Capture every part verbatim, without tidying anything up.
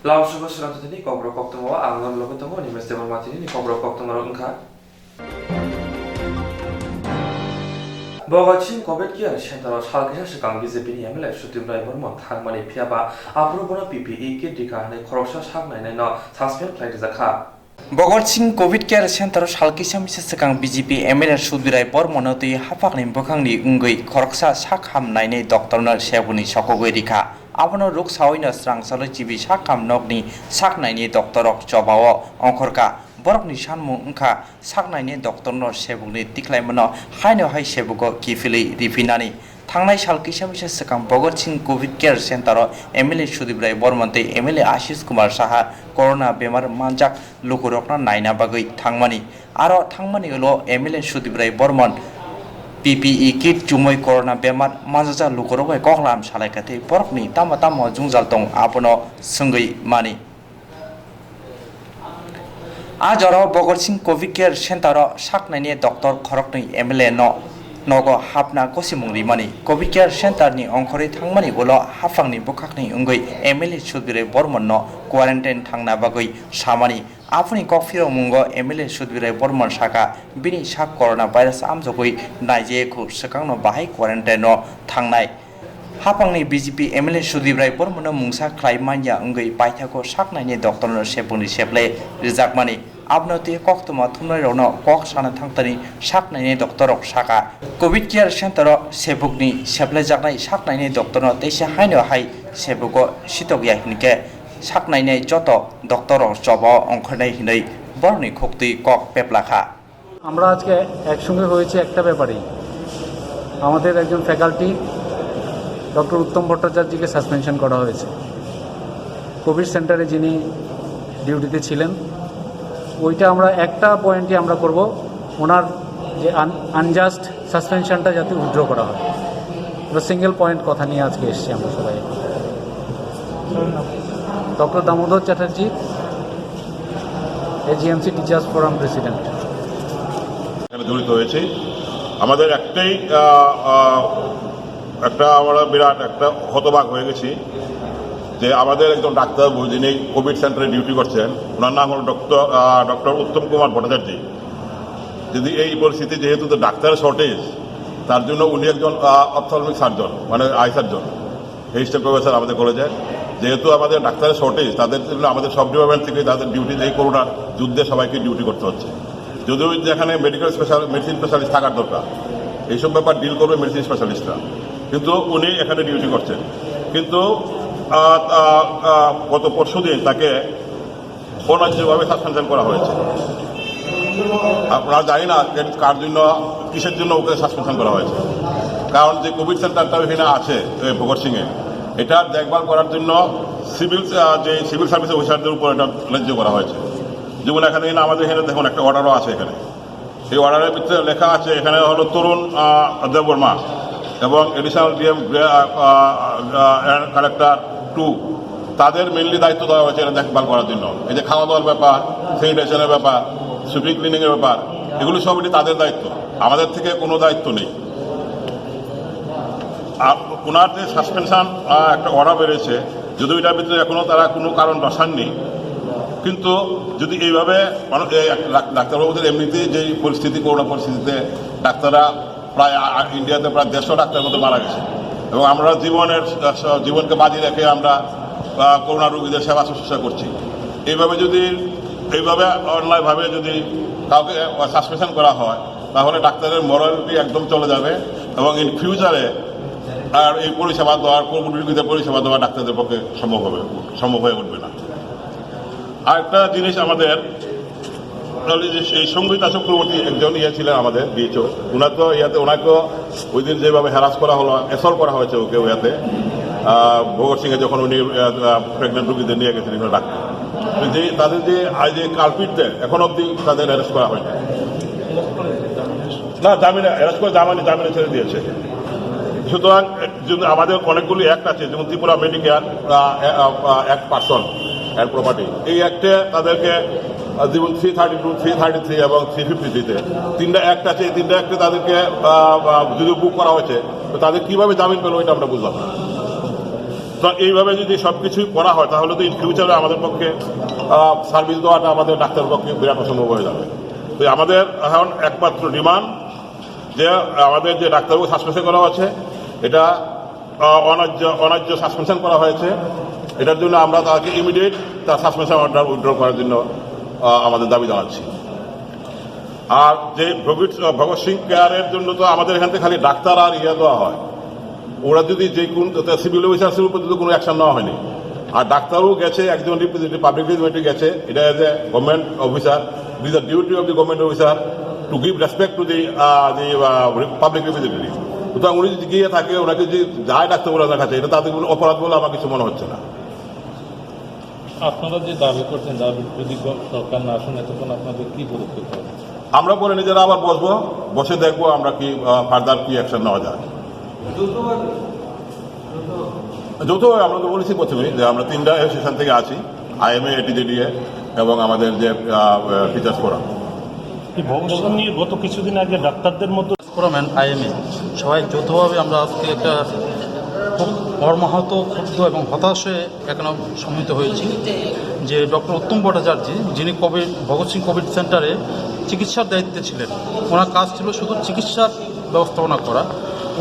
Lamsoko srang tini kokrok koktwma o ang non logi tongo, Nimes Debbarma tini ni kokrok koktwma rok wngkha. Bogol Singh Covid Care Center o sal kisa swkang B J P ni M L A Sudip Rai Bormon thangmani, phiya ba aphuru bono P P E kit rikha hwnwi khoroksa sak nainai no suspend khlai rijak kha. Bogol Singh Covid Care Center o sal kisa misa swkang B J P M L A Sudip Rai Bormon no twi haphakni bwkhangni wngwi khoroksa sak ham nainai doctor no sebukni sokogwi rikha. Abono ruk sawi no srang salwi chibi sak ham nokni sak nainai doctor rok choba o ongkhorkha. Borokni sanmung wngkha sak nainai doctor no sebukni tikhlaimano haino hai sebugo kiphilwi riphinani. Thangnai sal kisa misa swkang Bogol Singh Covid Care Center o M L A Sudip Rai Bormon tei M L A Ashish Kumar Saha corona bemar manjak lukurokno naina bagwi thangmani. Aro thangmani ulo M L A Sudip Rai Bormon P P E kit chumui corona bemar manjakjak lukurok bai koklam salaikha tei borokni tamo tamo jwngjal tong abono swngwi mani. A jorao Bogol Singh Covid Care Center o sak nainai doctor khoroknwi M L A no nogo hapna gosimung rimani. Covid Care Center ni ongkhorwi thangmani ulo haphangni bwkhakni wngwi M L A Sudip Rai Bormon no quarantine thangna bagwi samani. Aphuni kok phirokmungo M L A Sudip Rai Bormon saka bini sak corona virus amjogwi naijaya khu swkangno bahai quarantine o thangnai. Haphangni B J P M L A Sudip Rai Bormano mungsa khlai manya wngwi paithago sak nainai doctor no sebukni seplai rijakmani. Abono tei koktwma thumnairokno kok sana thangtani sak nainai doctor rok saka, Covid Care Center o sebukni seplaijaknai sak nainai doctor no teisa haino hai sebugo sitokya hinkhe sak nainai joto doctor rok choba o ongkhornai hinwi borokni khuktwi kok peplakha. আমরা আজকে একসঙ্গে হয়েছি একটা ব্যাপারেই, আমাদের একজন faculty doctor উত্তম ভট্টাচার্যকে সাসপেনশন করা হয়েছে কোভিড সেন্টারে, যিনি ডিউটিতে ছিলেন। ওইটা আমরা একটা পয়েন্টই আমরা করব, ওনার যে আনজাস্ট সাসপেনশনটা যাতে উইথড্র করা হয়। ওটা সিঙ্গেল পয়েন্ট কথা নিয়ে আজকে এসেছি আমরা সবাই। Doctor Damodar Chatterjee, AGMC teachers forum president. এখানে জড়িত হয়েছি। আমাদের একটাই আহ, আহ, একটা আমরা বিরাট একটা হতবাক হয়ে গেছি যে আমাদের একজন ডাক্তার যিনি কোভিড সেন্টারে ডিউটি করছেন, ওনার নাম হলো ডক্টর আহ, ডক্টর উত্তম কুমার ভট্টাচার্য। যদি এই পরিস্থিতি, যেহেতু তো ডাক্তার শর্টেজ, তার জন্য উনি একজন অপথলমিক সার্জন, মানে আই সার্জন, অ্যাসিস্ট্যান্ট প্রফেসর আমাদের কলেজে। যেহেতু আমাদের ডাক্তারের শর্টেজ, তাদের জন্য আমাদের সব ডিপার্টমেন্ট থেকে তাদের ডিউটি, এই করোনার যুদ্ধে সবাইকে ডিউটি করতে হচ্ছে। যদিও যেখানে মেডিকেল স্পেশাল মেডিসিন স্পেশালিস্ট থাকার দরকার, এইসব ব্যাপার ডিল করবে মেডিসিন স্পেশালিস্টরা, কিন্তু উনি এখানে ডিউটি করছেন। কিন্তু আহ, আহ, আহ, গত পরশু দিন তাকে অন্যায্যভাবে সাসপেনশন করা হয়েছে। আমরা জানি না এর কার জন্য, কিসের জন্য ওকে সাসপেনশন করা হয়েছে, কারণ যে কোভিড সেন্টারটা এখানে আছে, এই ভগৎ সিংয়ে, এটা দেখভাল করার জন্য সিভিল আহ, যে সিভিল সার্ভিস অফিসারদের উপর এটা ন্যায্য করা হয়েছে। যেমন এখানে এখানে আমাদের এখানে দেখুন, একটা অর্ডারও আছে এখানে। এই অর্ডারের ভিতরে লেখা আছে, এখানে হলো তরুণ আহ, দেববর্মা এবং অ্যাডিশনাল ডিএম কালেক্টর টু, তাদের মেইনলি দায়িত্ব দেওয়া হয়েছে এটা দেখভাল করার জন্য। এই যে খাওয়া দাওয়ার ব্যাপার, স্যানিটেশনের ব্যাপার, সুইপিং ক্লিনিংয়ের ব্যাপার, এগুলো সব এটি তাদের দায়িত্ব, আমাদের থেকে কোনো দায়িত্ব নেই। আর ওনার যে সাসপেনশন একটা অর্ডার বেরিয়েছে, যদিও এটার ভিতরে এখনও তারা কোনো কারণ দর্শাননি, কিন্তু যদি এইভাবে মানুষ, এই এক ডাক-, ডাক্তারবাবুদের এমনিতেই যেই পরিস্থিতি, করোনা পরিস্থিতিতে ডাক্তাররা প্রায় আ-, আ-, ইন্ডিয়াতে প্রায় দেড়শো ডাক্তার মতো মারা গেছে, এবং আমরা জীবনের, আহ, জীবনকে বাজি রেখে আমরা আহ, করোনা রোগীদের সেবা শুশ্রূষা করছি। এইভাবে যদি, এইভাবে অন্যায়ভাবে যদি কাউকে সাসপেনশন করা হয়, তাহলে ডাক্তারের মরালিটি একদম চলে যাবে এবং ইন ফিউচারে আর এই পরিষেবা দেওয়ার, কোভিড রোগীদের পরিষেবা দেওয়া ডাক্তারদের পক্ষে সম্ভব হবে, সম্ভব হয়ে উঠবে না। আরেকটা জিনিস আমাদের তাহলে যে এই সঙ্গীতা চক্রবর্তী একজন ইয়ে ছিলেন আমাদের ডিএইচও, ওনার তো ইয়াতে, ওনাকে ওই দিন যেভাবে হ্যারাস করা হলো, অ্যাসল্ট করা হয়েছে ওকে ইয়াতে, আহ, ভগৎ সিংয়ে যখন উনি প্রেগনেন্ট রুগীদের নিয়ে গেছেন এখানে ডাক্তার, তো যে তাদের যে আজ যে কালপিটদের এখন অবধি তাদের অ্যারেস্ট করা হয়নি। না, জামিনে অ্যারেস্ট করে জামিনে জামিনে ছেড়ে দিয়েছে। সুতরাং যদি আমাদের অনেকগুলি অ্যাক্ট আছে, যেমন Tripura medicare act person and property, এই অ্যাক্টে তাদেরকে আহ, যেমন three thirty two, three thirty three এবং থ্রি ফিফটি থ্রিতে তিনটা অ্যাক্ট আছে, এই তিনটা অ্যাক্টে তাদেরকে আহ, আহ, যদি বুক করা হয়েছে, তো তাদের কিভাবে জামিন পেল, এটা আমরা বুঝলাম না। তো এইভাবে যদি সব কিছুই করা হয়, তাহলে তো ইন ফিউচারে আমাদের পক্ষে সার্ভিস দেওয়াটা আমাদের ডাক্তারের পক্ষে বিরাট অসম্ভব হয়ে যাবে। তো আমাদের এখন একমাত্র ডিমান্ড যে আমাদের যে ডাক্তারবাবু সাসপেনশন করা হয়েছে, এটা আহ, অন্যায্য অন্যায্য সাসপেনশন করা হয়েছে। এটার জন্য আমরা তাকে ইমিডিয়েট তার সাসপেনশন অর্ডার উইথড্র করার জন্য আহ, আমাদের দাবি জানাচ্ছি। আর যে ভগৎ ভগৎ সিং কেয়ারের জন্য তো আমাদের এখান থেকে খালি ডাক্তার আর ইয়ে দেওয়া হয়। ওরা যদি যে কোন সিভিল অফিসার্সের উপর যদি কোনো অ্যাকশন নেওয়া হয়নি, আর ডাক্তারও গেছে, একজন রিপ্রেজেন্টেটিভ পাবলিক রিপ্রেজেন্টেটিভ গেছে, এটা as a government officer, this are duty of the government officer to give respect to the the public representative. সুতরাং উনি যদি গিয়ে থাকে, ওনাকে যদি যায় ডাক্তারবাবু ওনার কাছে, এটা তাদের কোনো অপরাধ বলে আমার কিছু মনে হচ্ছে না। আপনারা যে দাবি করছেন, দাবি যদি গ- সরকার না শুনে, তখন আপনাদের কি পদক্ষেপ হবে? আমরা পরে নিজেরা আবার বসবো, বসে দেখবো আমরা কি ফার্দার কি অ্যাকশন নেওয়া যায়। যৌথভাবে আমরা তো বলেছি প্রথমেই যে আমরা তিনটা অ্যাসোসিয়েশন থেকে আছি, আইএমএ, এটিজিডিএ এবং আমাদের যে টিচার্স ফোরাম। এই ভবন নিয়ে গত কিছুদিন আগে ডাক্তারদের মধ্যে ফোরাম অ্যান্ড আইএমএ সবাই যৌথভাবে আমরা আজকে একটা খুব মর্মাহত, ক্ষুব্ধ এবং হতাশ হয়ে এখানে সমবেত হয়েছি যে ডক্টর উত্তম ভট্টাচার্য, যিনি কোভিড ভগৎ সিং কোভিড সেন্টারে চিকিৎসার দায়িত্বে ছিলেন, ওনার কাজ ছিল শুধু চিকিৎসার ব্যবস্থাপনা করা।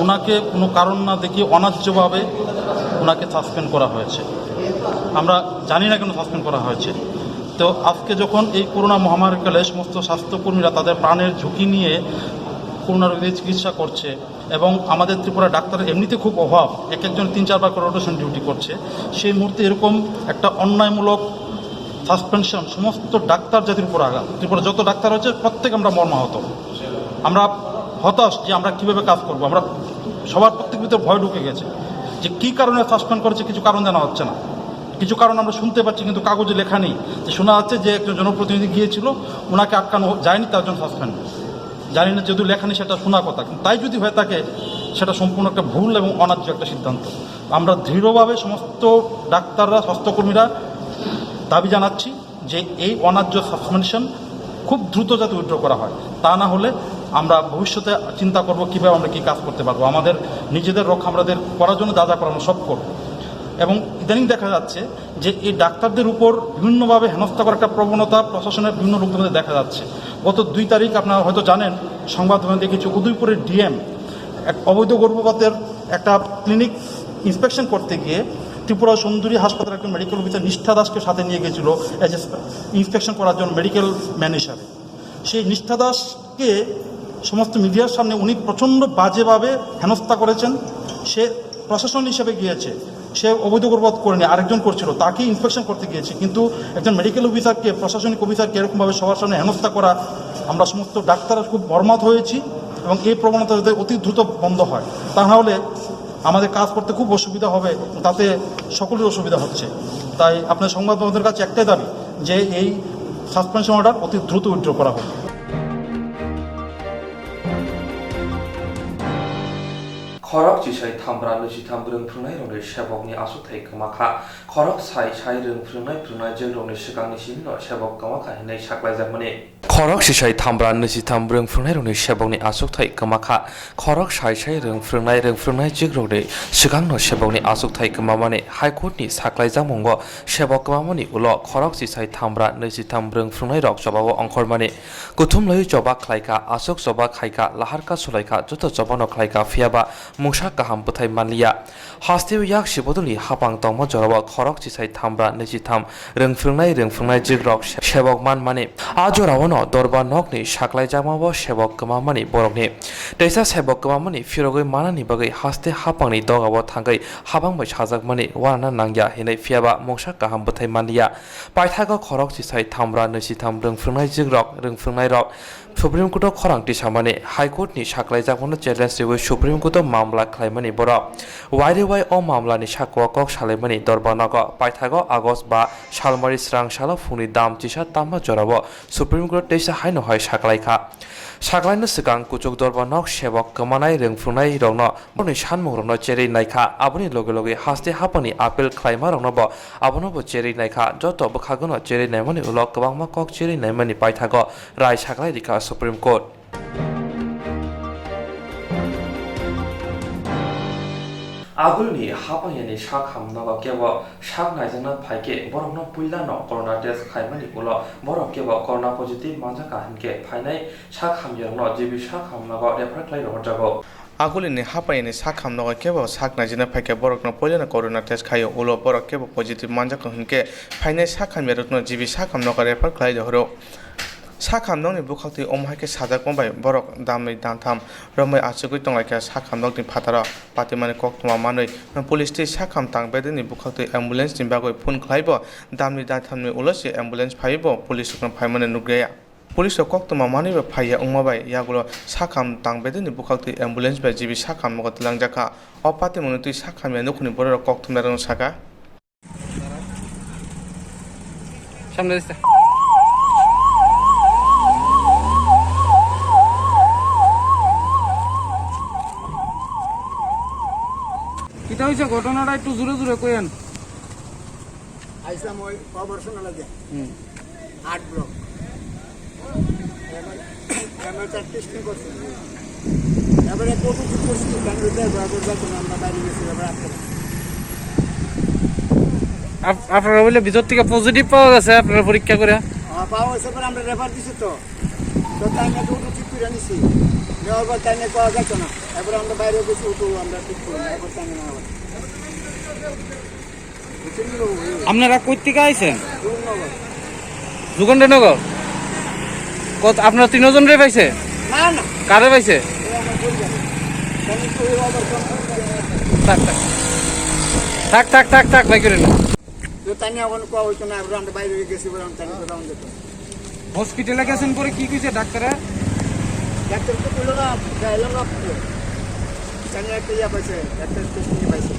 ওনাকে কোনো কারণ না দেখিয়ে অন্যায্যভাবে ওনাকে সাসপেন্ড করা হয়েছে। আমরা জানি না কেন সাসপেন্ড করা হয়েছে। তো আজকে যখন এই করোনা মহামারীকালে সমস্ত স্বাস্থ্যকর্মীরা তাদের প্রাণের ঝুঁকি নিয়ে করোনা রোগীদের চিকিৎসা করছে এবং আমাদের ত্রিপুরা ডাক্তার এমনিতে খুব অভাব, এক একজন তিন চারবার করে রোটেশন ডিউটি করছে, সেই মুহূর্তে এরকম একটা অন্যায়মূলক সাসপেনশন সমস্ত ডাক্তার জাতির উপর আঘাত। ত্রিপুরা যত ডাক্তার হয়েছে প্রত্যেক আমরা মর্মাহত, আমরা হতাশ যে আমরা কিভাবে কাজ করব। আমরা সবার প্রত্যেক ভিতরে ভয় ঢুকে গেছে যে কী কারণে সাসপেন্ড করেছে, কিছু কারণ জানা হচ্ছে না। কিছু কারণ আমরা শুনতে পাচ্ছি কিন্তু কাগজে লেখা নেই। যে শোনা যাচ্ছে যে একজন জনপ্রতিনিধি গিয়েছিল, ওনাকে আটকানো যায়নি, তার জন্য সাসপেন্ড। জানি না, যদিও লেখা নেই সেটা শোনা কথা, কিন্তু তাই যদি হয়ে থাকে সেটা সম্পূর্ণ একটা ভুল এবং অন্যায্য একটা সিদ্ধান্ত। আমরা দৃঢ়ভাবে সমস্ত ডাক্তাররা, স্বাস্থ্যকর্মীরা দাবি জানাচ্ছি যে এই অন্যায্য সাসপেনশন খুব দ্রুত যাতে উইথড্র করা হয়, তা না হলে আমরা ভবিষ্যতে চিন্তা করব কীভাবে আমরা কী কাজ করতে পারবো। আমাদের নিজেদের রক্ষা আমাদের করার জন্য যা যা করার আমরা সব করব। এবং ইদানিং দেখা যাচ্ছে যে এই ডাক্তারদের উপর বিভিন্নভাবে হেনস্থা করার একটা প্রবণতা প্রশাসনের বিভিন্ন লোকদের মধ্যে দেখা যাচ্ছে। গত দুই তারিখ আপনারা হয়তো জানেন, সংবাদ মাধ্যমে দেখেছি, উদয়পুরের ডিএম এক অবৈধ গর্ভপাতের একটা ক্লিনিক ইন্সপেকশন করতে গিয়ে ত্রিপুরা সুন্দরী হাসপাতালের একজন মেডিকেল অফিসার নিষ্ঠা দাসকে সাথে নিয়ে গেছিল এজ এ ইন্সপেকশন করার জন্য মেডিকেল ম্যান হিসাবে। সেই নিষ্ঠা দাসকে সমস্ত মিডিয়ার সামনে উনি প্রচণ্ড বাজেভাবে হেনস্থা করেছেন। সে প্রশাসন হিসেবে গিয়েছে, সে অবৈধ গর্ভপাত করেনি, আরেকজন করছিল, তাকে ইন্সপেকশন করতে গিয়েছে। কিন্তু একজন মেডিকেল অফিসারকে, প্রশাসনিক অফিসারকে এরকমভাবে সবার সামনে হেনস্থা করা, আমরা সমস্ত ডাক্তার খুব মর্মাহত হয়েছি এবং এই প্রবণতা যাতে অতি দ্রুত বন্ধ হয়, তা না হলে আমাদের কাজ করতে খুব অসুবিধা হবে, তাতে সকলের অসুবিধা হচ্ছে। তাই আপনার সংবাদ মাধ্যমদের কাছে একটাই দাবি যে এই সাসপেনশন অর্ডার অতি দ্রুত উইথড্র করা হোক। Khorok chisai thambra nwisitham rwng phwrwngnairokni sebokni aswkthai kwma kha. Khorok sai sai rwng phwrwngnai phwrwngnaijwkrokni swkangni simino sebok kwma kha hwnwi saklaijakmani. Khorok chisai thambra nwisitham rwng phwrwngnairokni sebokni aswkthai kwma kha. Khorok sai sai rwng phwrwngnai rwng phwrwngnaijwkrokni swkangno sebokni aswkthai kwmamani High Court ni saklaijakmungo sebok kwmamani ulo khorok chisai thambra nwisitham rwng phwrwngnairok chobao ongkhormani. Kuthumlaiwi choba khlaikha, aswk choba khaikha, laharka sulaikha, joto chobano khlaikha, phiyaba mungsa kaham bwthai manliya. Hasteo yak sibodolni hapang tongma jorao khorok chisai thambra nwisitham rwngphwrwngnai rwngphwrwngnaijwkrok se-, sebok manmani. A joraono dorba nokni saklaijakmabo sebok kwmamani borokni. Teisa sebok kwmamani phirogwi manani bagwi haste hapangni dogao thangwi habang bai sajakmani uanana nangya hinwi phiyaba mungsa kaham bwthai manliya. Paithago khorok chisai thambra nwisitham rwngphwrwngnaijwkrok rwngphwrwngnairok Supreme Court o khorang tisamani, High Court ni saklaijakmano challenge riwi Supreme Court o mamla khlaimani borok. Wairewai o mamla ni sakao kok salaimani dorba nogo paithago August ba salmari srang salo phungni dam chisa tamma jorao Supreme Court o teisa haino hai saklaikha. Saklaino swkang kuchuk dorba nok sebok kwmanai rwngphwrwngnairokno Borokni sanmungrokno cherwi naikha, aboni loge loge haste haphangni appeal khlaimaroknobo abonobo cherwi naikha. Joto bwkhagono cherwi naimani ulo kwbangma kok cherwi naimani paithago rai saklai rikha Supreme Court. Agulni haphang yani sak hamnogo kebo sak naijakna phaikhe borokno puilano corona test khaimani ulo borok kebo corona positive manjakha hinkhe phainai sak hamyarokno G B sak hamnogo refer khlai rohorjago. Agulini haphang yani sak hamnogo kebo sak naijakna phaikhe borokno puilano corona test khaio ulo borok kebo positive manjakha hinkhe phainai sak hamyarokno G B sak hamnogo refer khlai rohoro. Sak hamnokni bwkhaktwi omo hai khe sajakma bai borok damni dantham romwi achugwi tonglaikha sak hamnokni phataro. Patimani koktwma manwi police tei sak ham tang bedekni bwkhaktwi ambulance ni bagwi phone khlaibo damni danthamni ulo se ambulance phaiwi bo police rokno phaimani nukjaya. Police rok koktwma manwi bo phaiya wngma bai yagulo sak ham tang bedekni bwkhaktwi ambulance bai G B sak hamnogo twlangjakha. O patimungni twi sak hamya nukhungni bororok koktwmnairokno sakha. সামনে দিছে। কিতা হইছে ঘটনাটা একটু জোরে জোরে কইয়েন। আইসলাম ওই অপারেশন লাগে। হুম। আট ব্লক। এবার, এবার চার টেস্টিং করছে। এবারে পজিটিভ করছি, কারণ ওইটা এবার যাচ্ছে না, আমরা বাইরে গেছি, এবার আসতে না। আপ-, আপনারা বলে ভিতর থেকে পজিটিভ পাওয়া গেছে, আপনারা পরীক্ষা করে? হ্যাঁ, পাওয়া গেছে, এবার আমরা রেফার দিছি তো। তো তাই না, ওটু ঠিক করে নিছি। নেওয়ার পর তাই না পাওয়া যাচ্ছে না। এবার আমরা বাইরে গেছি, ওটু আমরা ঠিক করি না, এবার তাই না আবার। আপনারা কই থেকে আইছেন? যুগেন্দ্রনগর। কত, আপনারা তিনজনরে পাইছে? না, না। কারে পাইছে? এই আমার পরিবার। তাহলে তো ওই আবার কোন থাক, থাক। থাক, থাক, থাক, থাক, ভাই করে না। তো তাই নিয়ে এখন কোয়া হইতো না, আমরা বাইরে গেছি বলে আমি তাই নিয়ে কোথাও যেত। হসপিটালে গেছেন পরে কি কইছে ডাক্তারে? ডাক্তার তো কইলো না, যাইলো না। জানি একটা ইয়া পাইছে, একটা টেস্টিং পাইছে।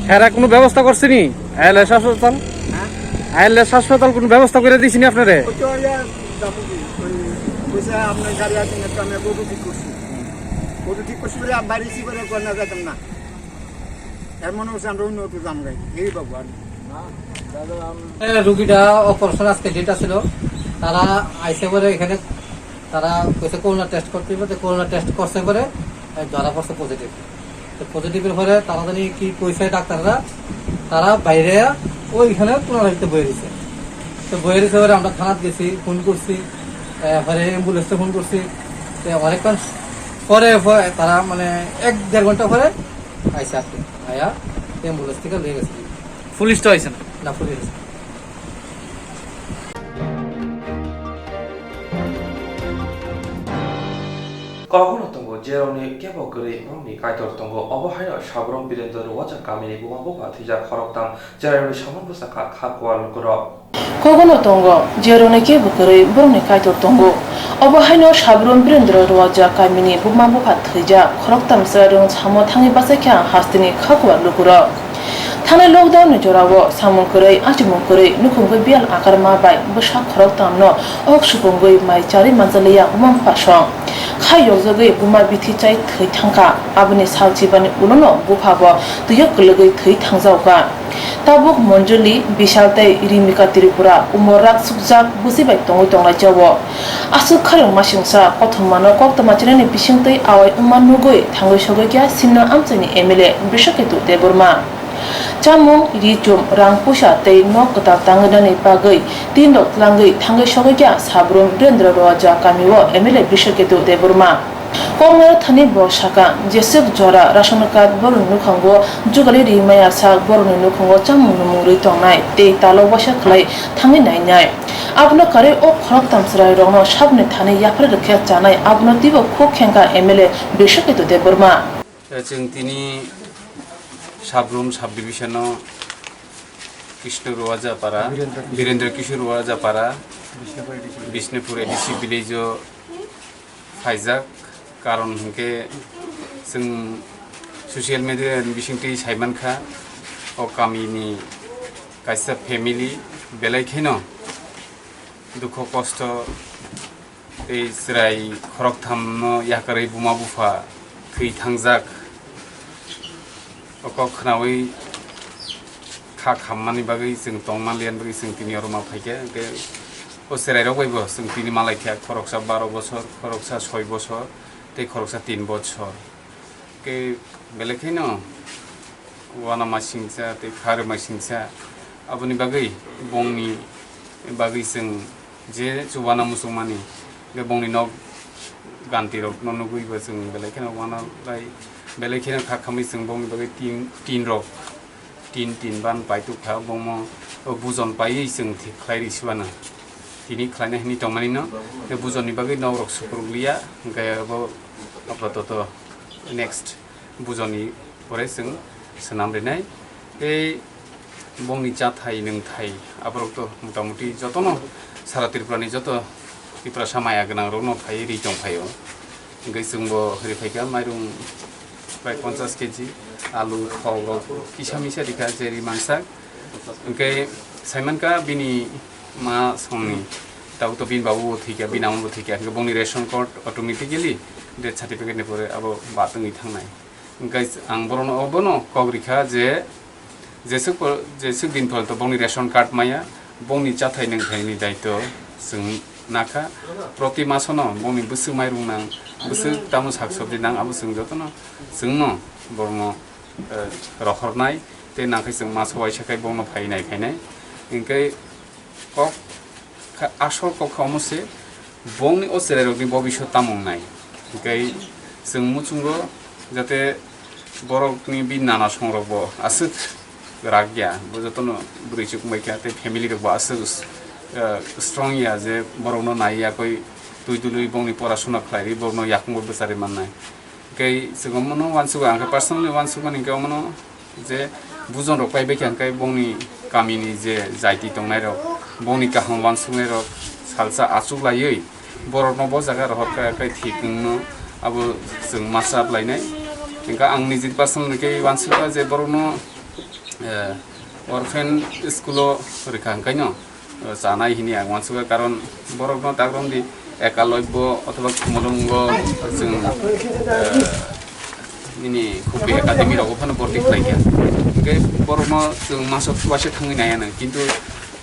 হেরা কোনো ব্যবস্থা করছেনি? আইএলএস হাসপাতাল? হ্যাঁ? আইএলএস হাসপাতাল কোনো ব্যবস্থা করে দিছেনি আপনারে? ওই তো ইয়া যাবো কি, ওই কইছে আপনার গাড়ি আছে না, তো আমি গরু ঠিক করছি। গরু ঠিক করছি বলে আমি বাইরে কি করে কর না যাইতাম না। এর মনে হচ্ছে আমরা অন্য একটু দাম গাই, এই বাবু আর। এ, রুগীটা অপারেশন আজকে ডেট আছিল, তারা আইসে পরে এখানে তারা কইছে করোনা টেস্ট করতে হবে, তো করোনা টেস্ট করছে পরে, এ, ধরা পড়ছে পজিটিভ। তো পজিটিভের পরে তারা জানি কি কইছে ডাক্তাররা, তারা বাইরে ওইখানে কোনার ভিতরে বয়ে দিছে। তো বয়ে দিছে পরে আমরা থানাত গেছি, ফোন করছি, এ, পরে অ্যাম্বুলেন্সে ফোন করছি। তো অনেকক্ষণ পরে, পরে তারা মানে এক দেড় ঘন্টা পরে আইসে আর কি। আয়া অ্যাম্বুলেন্স থেকে লয়ে গেছে। পুলিশ তো আইছে না? না, police. Kokno tongo, jerokni kebo kwrwi borokni kaitor tongo, obo haino Sabrom Birendra Rowaja kamini buma bupha thwijak khoroktham, jerokni samung bwsakha kha kuar lukurok. Kogono tongo, jerokni kebo kwrwi borokni kaitor tongo. Obo haino Sabrom Birendra Rowaja kamini buma bupha thwijak khoroktham chwrairok samo thangwi bachaikha hasteni kha kuar lukurok. Thanai lockdown ni jorao samung kwrwi, achimung kwrwi, nukhungwi biyal akarma bai bwsa khoroktham no ok supungwi mai charwi manjaliya buma bupha song. Kha yokjagwi buma bithi chai thwi thangkha, aboni sal chibani ulono bupha bo twio kwlwgwi thwi thangjaokha. Tabuk Monjoli, Bishal tei Rimika Tripura umor rak sukjak bwswi bai tongwi tonglaijao. Aswk kharwng masingsa kothomano koktwma chinani bisingtwi awai wngma nugwi thangwi sogwi kha Simna amchaini M L A Brishaketu Debbarma. Chamung, ri-chum, rang puisa tei nok kwtal tangwi nani bagwi tin rok twlangwi thangwi sogwi kha Sabrum Birendra Rowaja kamio M L A Brishaketu Debbarma. Koknairok thani bo sakha, jeswk jora ration card borokni nukhango jugali ri maya sak borokni nukhango chamung numung rwi tongnai tei talo waisa khlai thangwi nainai. Abono karwi o khoroktham chwrairokno saboni thani yapharwi rwkhe chanai abono twibo khuk khengkha M L A Brishaketu Debbarma. Chwng tini Sabrum sub division o Krishna Rowaja para, Birendra Kishore Rowaja para, Bishnupur A D C village o phaijak, karon hinkhe chwng social media ni bisingtwi saimankha, o kamini kaisa family belai kheno dukho kosto tei chwrai khoroktham no yakarwi buma bupha thwi thangjak. O kok khnaui kha khammani bagwi chwng tongma liyan bagwi chwng tini oro ma phaikha. Hwnkhe o chwrairok bai bo chwng tini malaikha, khoroksa baro bochor, khoroksa soi bochor tei khoroksa tin bochor. Khe belai kheno uanama singcha tei kha rwma singcha, aboni bagwi bongni bagwi chwng je chuana muchungmani, je bongni nok gantirokno nugwi bo chwng belai kheno uana bai, belai kheno kha khamwi chwng bongni bagwi tin, tin rok, tin, tin ban paituk kha, bongmo bujon paiwi chwng thik khlai rw si uana. Tini khlaina hinwi tongmani no, bujonni bagwi nok rok sukruk liya, hwnkhe abo apatot next bujonni pore chwng swnam rinai. Tei bongni chathai nwngthai aborok to motamuti jotono sara Tripura ni joto Tiprasa maya gwnang rokno phaiwi ri tong phaio. Hwnkhe chwngbo ri phaikha mairung prai ponchas keji, alu, thok rok kisa misa rikha je ri mansak. Hwnkhe saimankha bini ma songni tabuk to bini babu bo thwikha, bini ama bo thwikha, hwnkhe bongni ration card automatically death certificate ni pore abo ba tongwi thangnai. Hwnkhe ang borokno obono kok rikha je, jeswk po-, jeswk din porjonto bongni ration card maya, bongni chathai nwngthai ni daitw chwng nakha. Proti masono bongni bwswk mairung nang, bwswk tamo sak sabji nang, abo chwng jotono chwngno borokno, eh, rohornai tei nangkhe chwng maso waisa khe bongno phai nai khainai. Hwnkhe kok kha, asol kok kha omo se, bongni o chwrairokni bobiswt tamo wngnai. Hwnkhe chwng muchungo jate borokni bini nana songrokbo aswk rak ya, bo jotono bwrwi chuk bai kha tei family rokbo aswk, eh, strong ya je borokno nai yakwi twi dului bongni porasuna khlai rwi borokno yakungbo bwcharwi mannai. Hwnkhe chwng omono uansukha, ang khe personally uansukmani hwnkhe omono je bujon rok pai bai kha hwnkhe bongni kamini je jaiti tongnai rok, bongni kaham uansuknai rok salsa achuk laiwi borokno bo jaga rohor kha, khe thik wngno abo chwng ma chap lainai. Hwnkhe ang nijini personally khe uansukha je borokno, eh, orphan school o rwkha hwnkhe no, eh, chanai hini ang uansukha, karon borokno dagromdi Ekalobyo othoba Khumulwngo chwng, eh, nini Khumpi Academy rogo phano borti khlaikha. Hwnkhe borokno chwng maso waisa thangwi naiya nang, kintu,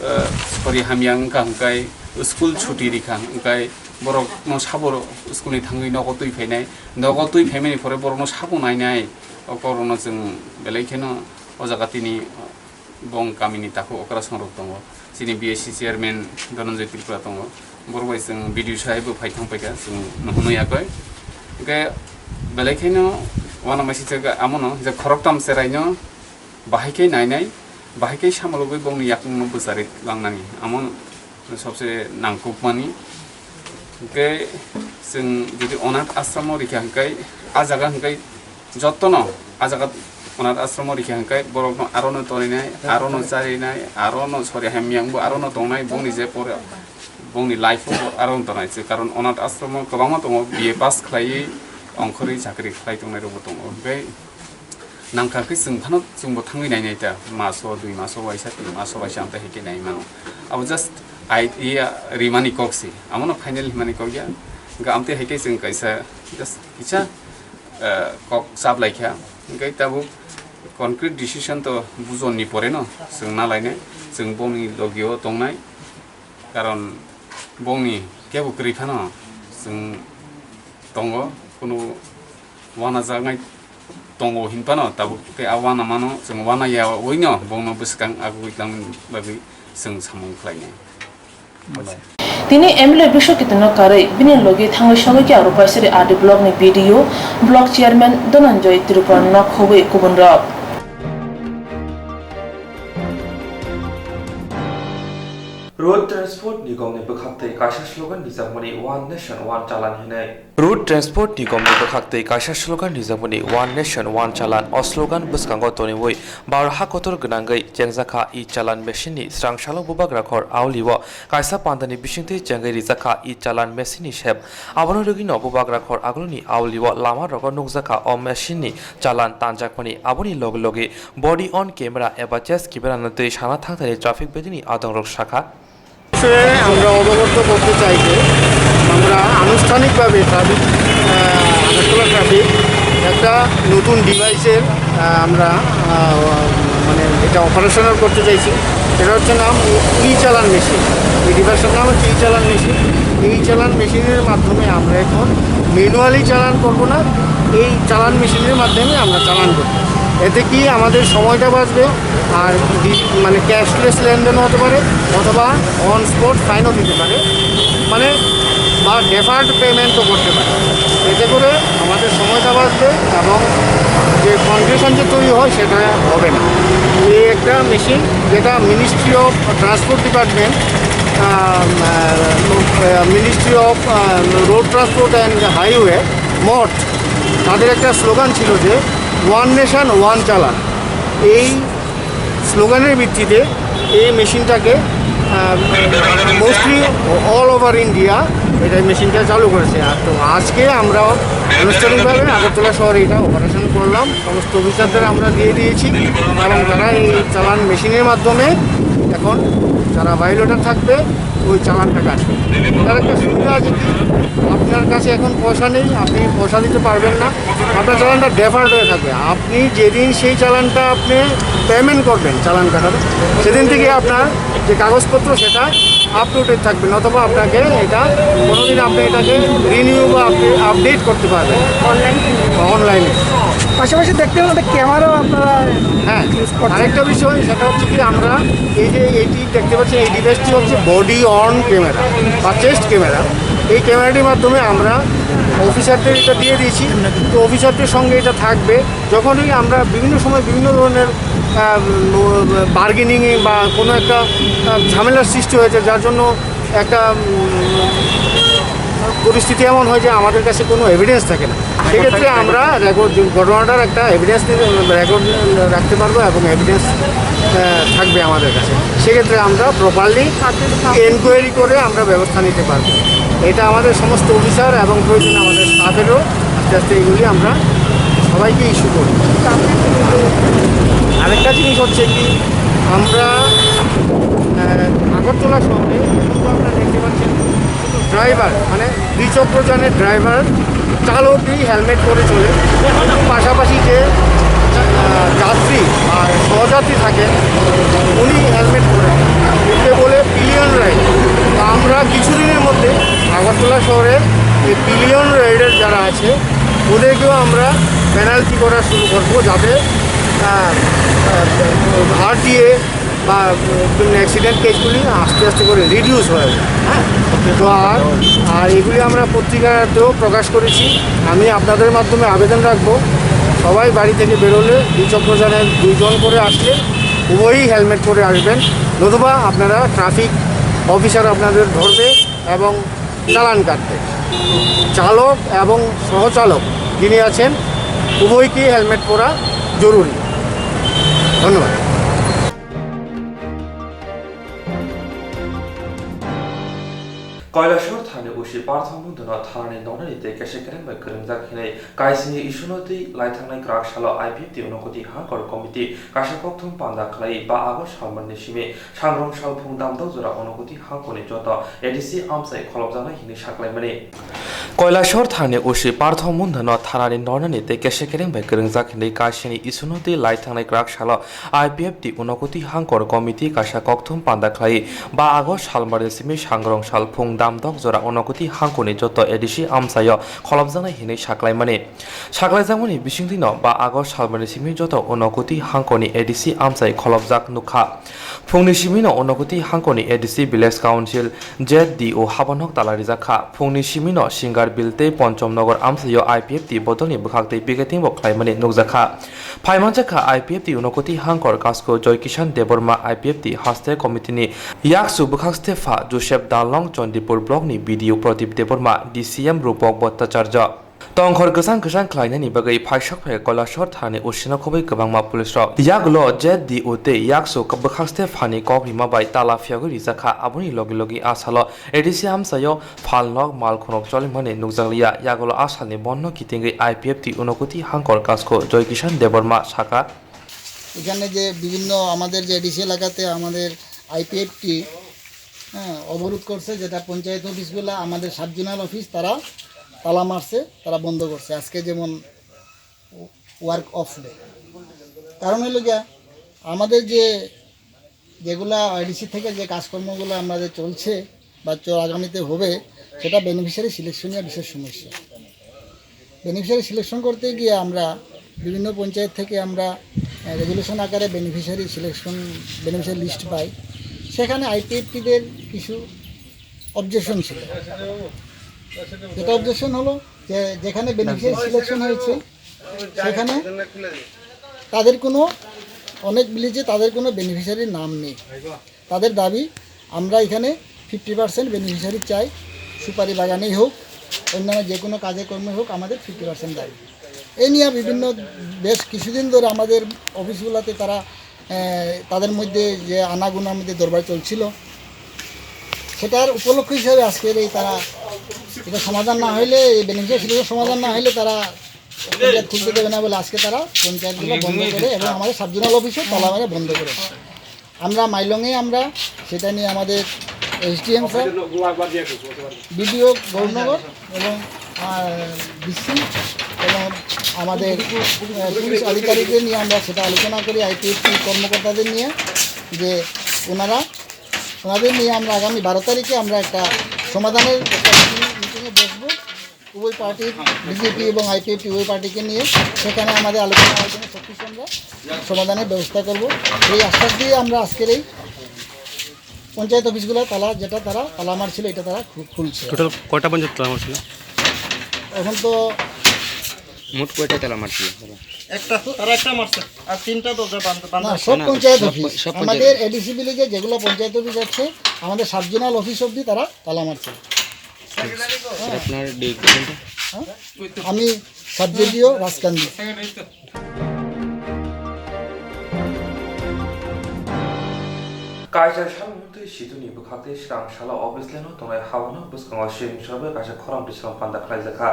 eh, sori hamya wngkha hwnkhe school chuti rikha, hwnkhe borokno sabo school ni thangwi nogo twi phainai, nogo twi phaimani pore borokno sabo nainai, o korokno chwng belai kheno o jaga tini bong kamini takhuk okrasong rok tongo. Chini B S C chairman Dhananjoy Tripura tongo. Borok bai chwng B D O sahai bo phai thang paikha, chwng nuhunwi yakoi. Hwnkhe belai kheno uanama sijak amono je khoroktham cheraino bahai khe nainai, bahai khe samalogwi bongni yakungno bwcharwi langnani. Amo sobse nangkukmani. Hwnkhe chwng jodi onath ashramo rikha hwnkhe, a jaga hwnkhe jottono a jaga onath ashramo rikha hwnkhe borokno arono toninai, arono charinai, arono sori hamyangbo arono tongnai, bongni je pore bongni life-o arono tongnai se, karon onath ashramo kwbangma tongo, B A pass khlaiwi ongkhorwi chakri khlai tongnai rokbo tongo. Hwnkhe nangkha khe chwng phano chwngbo thangwi nainai ta, maso, dui maso waisa, tin maso waisa amtwi hai khe nai mano. Abo just idea rimani kok se, amono final himani kok ya. Hwnkhe amtwi hai khe chwng kaisa just kisa, eh, kok chap lai kha. Hwnkhe tabuk concrete decision to bujonni pore no chwng na lainai, chwng bongni logio tongnai. Karon bongni kebo kwrwi phano chwng tongo, kunu uanajaknai tongo hinphano tabuk tei a uanamano chwng uanayaui no bongno bwskang agugwi tangmani bagwi chwng samung khlainai. Tini M L A Bishwakitano karwi bini logi thangwi sogwi khe aro Paisari R D block ni B D O, block chairman Dhananjoy Tripura no khobwi kubun rok. Road Transport Nigom ni bwkhak twi kaisa slogan rijakmani One Nation One Challan hinwi. Road Transport Nigom ni bwkhak twi kaisa slogan rijakmani One Nation One Challan. O slogan bwskango toniwi bar ha kotor gwnangwi chengjakha e-challan machine ni srang salo bubagra khor auli o kaisa pandani bisingtwi chengwi rijakha e-challan machine ni sep. Abono rwgwino bubagra khor aguluni auli o lama rogo nukjakha o machine ni challan tanjakmani. Aboni loge loge body on camera eba chest camera no twi sana thangthani traffic bedini adongrok sakha. বিষয়ে আমরা অবগত করতে চাই যে আমরা আনুষ্ঠানিকভাবে ট্রাফিক, আহ, আগরতলা ট্রাফিক একটা নতুন ডিভাইসের, আহ, আমরা, আহ, মানে এটা অপারেশনাল করতে চাইছি। এটা হচ্ছে নাম ই চালান মেশিন। এই ডিভাইসের নাম হচ্ছে ই চালান মেশিন। এই চালান মেশিনের মাধ্যমে আমরা এখন ম্যানুয়ালি চালান করব না, এই চালান মেশিনের মাধ্যমে আমরা চালান করি। এতে কি আমাদের সময়টা বাঁচবে, আর ডি- মানে ক্যাশলেস লেনদেন হতে পারে, অথবা অন স্পট ফাইনও দিতে পারে, মানে বা ডেফার্ড পেমেন্টও করতে পারে। এতে করে আমাদের সময়টা বাঁচবে এবং যে কনফিউশন যে তৈরি হয় সেটা হবে না। এই একটা মেশিন, যেটা ministry of transport department, ministry of road transport and highway, মট, তাদের একটা স্লোগান ছিল যে ওয়ান নেশন ওয়ান চালান। এই স্লোগানের ভিত্তিতে এই মেশিনটাকে মোস্টলি অল ওভার ইন্ডিয়া এটা মেশিনটা চালু করেছে। আর তো আজকে আমরা আনুষ্ঠানিকভাবে আগরতলা শহরে এটা অপারেশন করলাম, সমস্ত অফিসারদের আমরা দিয়ে দিয়েছি। কারণ যারা এই চালান মেশিনের মাধ্যমে এখন যারা ভায়োলেটার থাকবে, ওই চালানটা কাটবে। তার একটা সুবিধা আছে কি, আপনার কাছে এখন পয়সা নেই, আপনি পয়সা দিতে পারবেন না, আপনার চালানটা ডেফার্ড হয়ে থাকবে। আপনি যেদিন সেই চালানটা আপনি পেমেন্ট করবেন চালান কাটার, সেদিন থেকে আপনার যে কাগজপত্র সেটা আপ টু ডেট থাকবে, নতুবা আপনাকে এটা কোনোদিন আপনি এটাকে রিনিউ বা আপনি আপডেট করতে পারবেন অনলাইনে। পাশাপাশি দেখতে পাচ্ছি ক্যামেরাও আপনারা হ্যাঁ। ইউজ করছেন। আরেকটা বিষয়, সেটা হচ্ছে কি, আমরা এই যে এইটি দেখতে পাচ্ছেন, এই ডিভাইসটি হচ্ছে বডি অন ক্যামেরা বা চেস্ট ক্যামেরা। এই ক্যামেরাটির মাধ্যমে আমরা অফিসারদের এটা দিয়ে দিয়েছি। তো অফিসারদের সঙ্গে এটা থাকবে। যখনই আমরা বিভিন্ন সময় বিভিন্ন ধরনের বার্গেনিং বা কোনো একটা আহ, ঝামেলার সৃষ্টি হয়েছে, যার জন্য একটা উম, পরিস্থিতি এমন হয় যে আমাদের কাছে কোনো এভিডেন্স থাকে না, সেক্ষেত্রে আমরা রেকর্ড, ঘটনাটার একটা এভিডেন্স রেকর্ড রাখতে পারবো এবং এভিডেন্স থাকবে আমাদের কাছে। সেক্ষেত্রে আমরা প্রপারলি এনকোয়ারি করে আমরা ব্যবস্থা নিতে পারবো। এটা আমাদের সমস্ত অফিসার এবং প্রয়োজনে আমাদের স্টাফেরও আস্তে আস্তে এগুলি আমরা সবাইকে ইস্যু করব। আরেকটা জিনিস হচ্ছে কি, আমরা আহ, আগরতলা শহরে, আপনারা দেখতে পাচ্ছেন, ড্রাইভার, মানে দ্বিচক্রযানের ড্রাইভার, চালকই হেলমেট পরে চলে। পাশাপাশি যে আহ, যাত্রী আর সহযাত্রী থাকে, উনি হেলমেট পরে। একে বলে পিলিয়ন রাইড। তো আমরা কিছুদিনের মধ্যে আগরতলা শহরে এই পিলিয়ন রাইডার যারা আছে, ওদেরকেও আমরা পেনাল্টি করা শুরু করবো, যাতে আরটিএ বা বিভিন্ন অ্যাক্সিডেন্ট কেসগুলি আস্তে আস্তে করে রিডিউস হয়ে যায়। হ্যাঁ, তো আর আর এগুলি আমরা পত্রিকাতেও প্রকাশ করেছি। আমি আপনাদের মাধ্যমে আবেদন রাখবো, সবাই বাড়ি থেকে বেরোলে দ্বিচক্রযানের দুইজন করে আসলে উভয়ই হেলমেট পরে আসবেন, নতুবা আপনারা ট্রাফিক অফিসার আপনাদের ধরবে এবং চালান কাটবে। চালক এবং সহচালক যিনি আছেন, উভয়কেই হেলমেট পরা জরুরি। ধন্যবাদ। Koilashahar thani usi Parthomundano thanani nonani tei kesa kereng bai kwrwngjak hinwi kaisingni isuno twi laithangnai kwrak salo I P F T Unokoti Hangkor Committee kaisa kokthum panda khlai ba August salmani simi sangrong salphung damdok jora Unokoti Hangkorni joto A D C amchai kholopjaknai hinwi saklaimani. Koilashahar thani usi Parthomundano thanani nonani tei kesa kereng bai kwrwngjak hinwi kaisingni isuno twi laithangnai kwrak salo I P F T Unokoti Hangkor Committee kaisa kokthum panda khlai ba August salmani simi sangrong salphung damdok jora Unokoti Hangkorni joto A D C amchaio kholopjaknai hinwi saklaimani. Saklaijakmani bisingtwino ba August salmani simi joto Unokoti Hangkorni A D C amchai kholopjak nukha. Phungni simino Unokoti Hangkorni A D C Village Council Z D O habanok tala rijak kha. Phungni simino Singarbil tei Ponchomnogor amchaio I P F T bodolni bwkhak tei picketing bo khlaimani nukjak kha. Phaimanjak kha I P F T Unokoti Hangkor Kasko Joy Kishan Debbarma, I P F T Haste Committee ni yakchu bwkhak stepha Joseph Dalong, Chandipur Block ni B D O Pradip Debbarma, D C M Rupok Bhattacharya. Tongkhor kwchang kwchang khlainani bagwi phaisok phai Koilashahar thani usino khobwi kwbangma police rok. Yagulo Z D O tei yakchu bwkhak stephani kok rima bai tala phiyogwi rijak kha. Aboni logi logi a salo A D C amchaio phalnok, malkhunok cholimani nukjakliya. Yagulo a salni bonno kitingwi I P F T Unokoti Hangkor Kasko Joy Kishan Debbarma sakha. এখানে যে বিভিন্ন আমাদের যে এডিসি এলাকাতে আমাদের আইপিএফটি, হ্যাঁ, অবরোধ করছে, যেটা পঞ্চায়েত অফিসগুলা, আমাদের সাব জোনাল অফিস, তারা তালা মারছে, তারা বন্ধ করছে। আজকে যেমন ওয়ার্ক অফ ডে, কারণ হইল গিয়া আমাদের যে যেগুলা আইডিসি থেকে যে কাজকর্মগুলো আমাদের চলছে বা চল আগামীতে হবে, সেটা বেনিফিশিয়ারি সিলেকশন নিয়ে বিশেষ সমস্যা। বেনিফিশিয়ারি সিলেকশন করতে গিয়ে আমরা বিভিন্ন পঞ্চায়েত থেকে আমরা রেজুলেশন আকারে বেনিফিশিয়ারি সিলেকশন, বেনিফিশিয়ারি লিস্ট পাই। সেখানে আইপিএফটিদের কিছু অবজেকশন ছিল। যেটা অবজেকশন হলো যে যেখানে বেনিফিশিয়ারি সিলেকশন হয়েছে সেখানে তাদের কোনো, অনেক ভিলেজে তাদের কোনো বেনিফিশিয়ারির নাম নেই। তাদের দাবি, আমরা এখানে ফিফটি পার্সেন্ট বেনিফিশিয়ারি চাই, সুপারি বাগানেই হোক, অন্যান্য যে কোনো কাজে কর্মে হোক, আমাদের ফিফটি পার্সেন্ট দাবি। এই নিয়ে বিভিন্ন, বেশ কিছুদিন ধরে আমাদের অফিসগুলোতে তারা, আহ, তাদের মধ্যে যে আনাগোনার মধ্যে দরবার চলছিল, সেটার উপলক্ষ হিসাবে আজকের এই তারা, এটা সমাধান না হইলে, এই বেনিফিশিয়ারি সমাধান না হইলে তারা পঞ্চায়েত খুলতে দেবে না বলে আজকে তারা পঞ্চায়েতগুলো বন্ধ করে এবং আমাদের সাব জোনাল অফিসও তালা মেরে বন্ধ করে। আমরা মাইলংয়ে আমরা সেটা নিয়ে আমাদের এসডিএম স্যার, বিডিও গৌরনগর এবং ডিসি এবং আমাদের আহ, পুলিশ আধিকারিকদের নিয়ে আমরা সেটা আলোচনা করি, আইপিএফটি কর্মকর্তাদের নিয়ে, যে ওনারা, ওনাদের নিয়ে আমরা আগামী বারো তারিখে আমরা একটা সমাধানের একটা মিটিংয়ে বসবো। উভয় পার্টির, বিজেপি এবং আইপিএফটি উভয় পার্টিকে নিয়ে সেখানে আমাদের আলোচনা, আলোচনা সবকিছু আমরা সমাধানের ব্যবস্থা করব। এই আশ্বাস দিয়ে আমরা আজকের এই পঞ্চায়েত অফিসগুলো তালা, যেটা তারা তালা মারছিল, এটা তারা খু-, খুলছে। টোটাল কয়টা পঞ্চায়েত তালা মারছিল? এখন তো মোট কয়টা তালা মারছিল? একটা, তারা একটা মারছে, আর তিনটা দরজা বান্ধ-, বান্ধা না, আছে। সব না, পঞ্চায়েত সব অফিস। পঞ্চায়েত আমাদের অফিস। এডিসি ভিলেজে যেগুলো পঞ্চায়েত অফিস আছে, আমাদের সাব জোনাল অফিস অবধি তারা তালা মারছে। স্যার, আপনার ডিভিশনটা? হ্যাঁ? আমি সাব জেডিও Rajkandi. Kaisa samung twi situni bwkhak tei srang salo office line-o tongnai habano bwskango siring sorokbai kaisa khorang twi srang panda khlaijakha.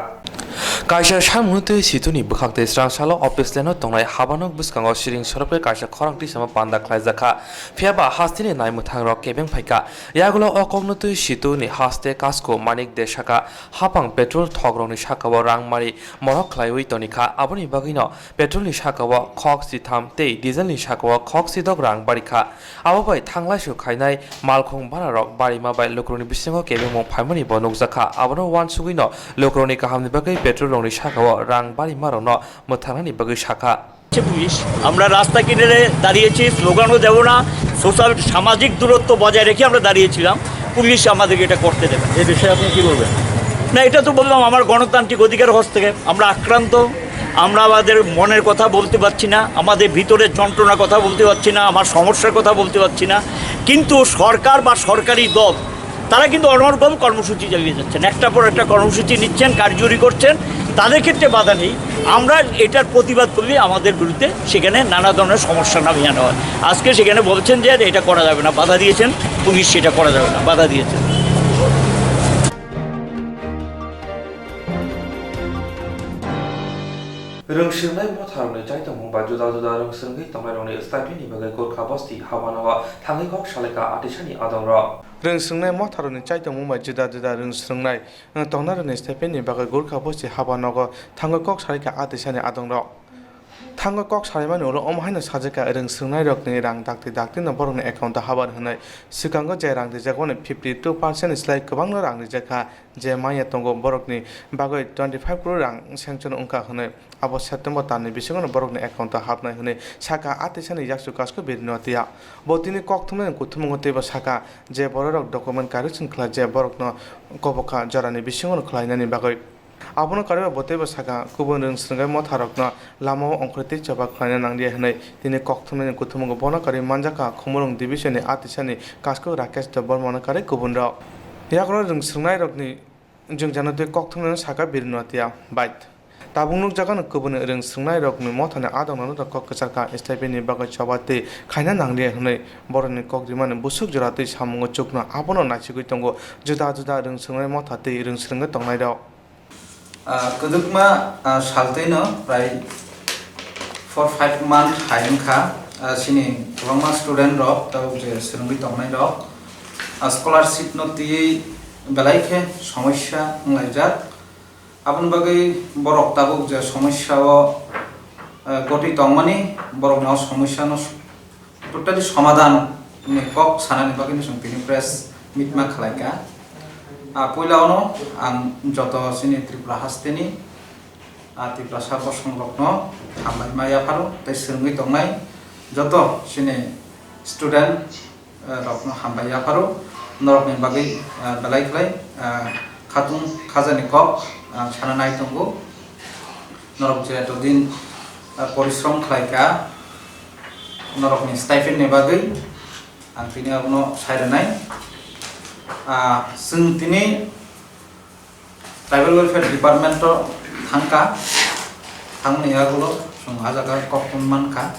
Kaisa samung twi situni bwkhak tei srang salo office line-o tongnai habano bwskango siring sorokbai kaisa khorang twi sama panda khlaijakha. Phiya ba hasteni naimwthangrok kebeng phaikha. Yagulo o kokno twi situni haste Kasko Manik de saka, hapang petrol thokrokni sakao rang mari morok khlaiwi tonikha. Aboni bagwino petrolni sakao khok sitham tei dieselni sakao khok sidok rang barikha. Abo bai thanglaisu khainai malkhung banarok barima bai lukurokni bisingo kebengmung phaimani bo nukjakha. Abono uansugwino lukurokni kahamni bagwi petrolrokni sakao rang barimarokno mwthangnani bagwi sakha. Police, আমরা রাস্তা কিনারে দাঁড়িয়েছি, স্লোগানও দেব না, সোশ্যাল, সামাজিক দূরত্ব বজায় রেখে আমরা দাঁড়িয়েছিলাম। পুলিশ আমাদেরকে এটা করতে দেবে না। এই বিষয়ে আপনি কি বলবেন? না, এটা তো বললাম, আমার গণতান্ত্রিক অধিকার হস্তক্ষেপ। আমরা আক্রান্ত, আমরা আমাদের মনের কথা বলতে পারছি না, আমাদের ভিতরের যন্ত্রণা কথা বলতে পারছি না, আমার সমস্যার কথা বলতে পারছি না। কিন্তু সরকার বা সরকারি দল তারা কিন্তু অনর্গল কর্মসূচি চালিয়ে যাচ্ছেন, একটার পর একটা কর্মসূচি নিচ্ছেন, কার্যকরী করছেন। তাদের ক্ষেত্রে বাধা নেই, আমরা এটার প্রতিবাদ করলে আমাদের বিরুদ্ধে সেখানে নানা ধরনের সমস্যা নামিয়ে আনা হয়। আজকে সেখানে বলছেন যে এটা করা যাবে না, বাধা দিয়েছেন পুলিশ, সেটা করা যাবে না, বাধা দিয়েছেন। Rwng swrwngnai motharokni chaitongmung bai juda juda rwng swrwngwi tongnairokni stipendni bagwi Gorkha bosti habanogo thangwi kok salaikha atisani adongrok. Rwng swrwngnai motharokni chaitongmung bai juda juda rwng swrwngnai, eh, tongnairokni stipendni bagwi Gorkha bosti habanogo thangwi kok salaikha atisani adongrok. Thangwi kok salaimani ulo omo haino sajakha rwng swrwngnairokni rang dakti daktino borokni account-o habar hwnwi. Swkango je rang rijakmani fifty two percent ni slai kwbangno rang rijakha. Je manya tongo, borokni bagwi twenty five crore rang sanction wngkha hwnwi, abo September talni bisingono borokni account-o hapnai hwnwi sakha, a tisani yakchu Kasko Birinotia. Bo tini kok thumnani kuthumungo teibo sakha je bororok document correction khlai je borokno kobokha jorani bisingono khlainani bagwi. Abono kariba bo teibo sakha, kubun rwng swrwngwi motharokno lamao ongkhorwi tei choba khlaina nangya hwnwi. Tini kok thumnani kuthumungo bono karwi manjakha Khumulwng division-ni a tisani Kasko Rakesh Debbarmano karwi kubunrok. Yakulo rwng swrwngnairokni jwngjano tei kok thumnano sakha Birinotia bai. Tabuk nukjakha no kubun rwng swrwngnairokni mothani adongrokno kok kwcharkha, stipendni bagwi choba tei khaina nangliya hwnwi borokni kok rimani busuk jora twi samungo chukno abono naisigwi tongo juda juda rwng swrwngnai motha tei rwng swrwngwi tongnairok. Ah, kwdwkma, ah, saltwino prai four five month hai wngkha, ah, chini kwbangma student rok tabuk je swrwngwi tongnai rok, ah, scholarship no twiwi belai khe somosya wnglaijak. Aboni bagwi borok tabuk je somosya o, ah, gotwi tongmani, borok no somosya no totally somadhan ni kok sanani bagwi no chwng tini press meet ma khlai kha. Ah, puila ono ang joto chini Tripura hasteni Ah, Tiprasa bosong rokno hambai ma yapharo tei swrwngwi tongnai joto chini student, eh, rokno hambai yapharo. Norokni bagwi, eh, belai khlai, eh, khatung khajani kok, eh, sana nai tongo. Norok je eto din, eh, porishrom khlai kha norokni stipend ni bagwi, ang tini abono sai rwnai. Ah, chwng tini Tribal Welfare Department o thangkha, thangmani yagulo chwng ah jaga koktwma mankha.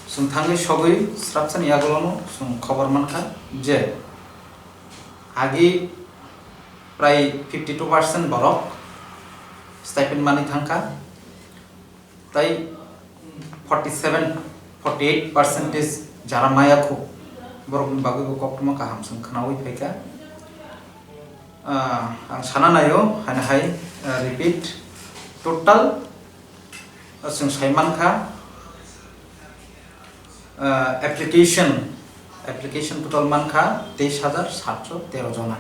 Chwng thangwi sogwi srapsani yagulono chwng khobor mankha je agi prai fifty two percent borok stipend manwi thangkha. Tai forty seven, forty eight percentage jara maya khu, borokni bagwi bo koktwma kaham chwng khwnawi phaikha. Ah, ang sana naio, haino hai, ah, repeat, total, ah, chwng sai mankha, ah, application, application total mankha teis hajar satso tero jona.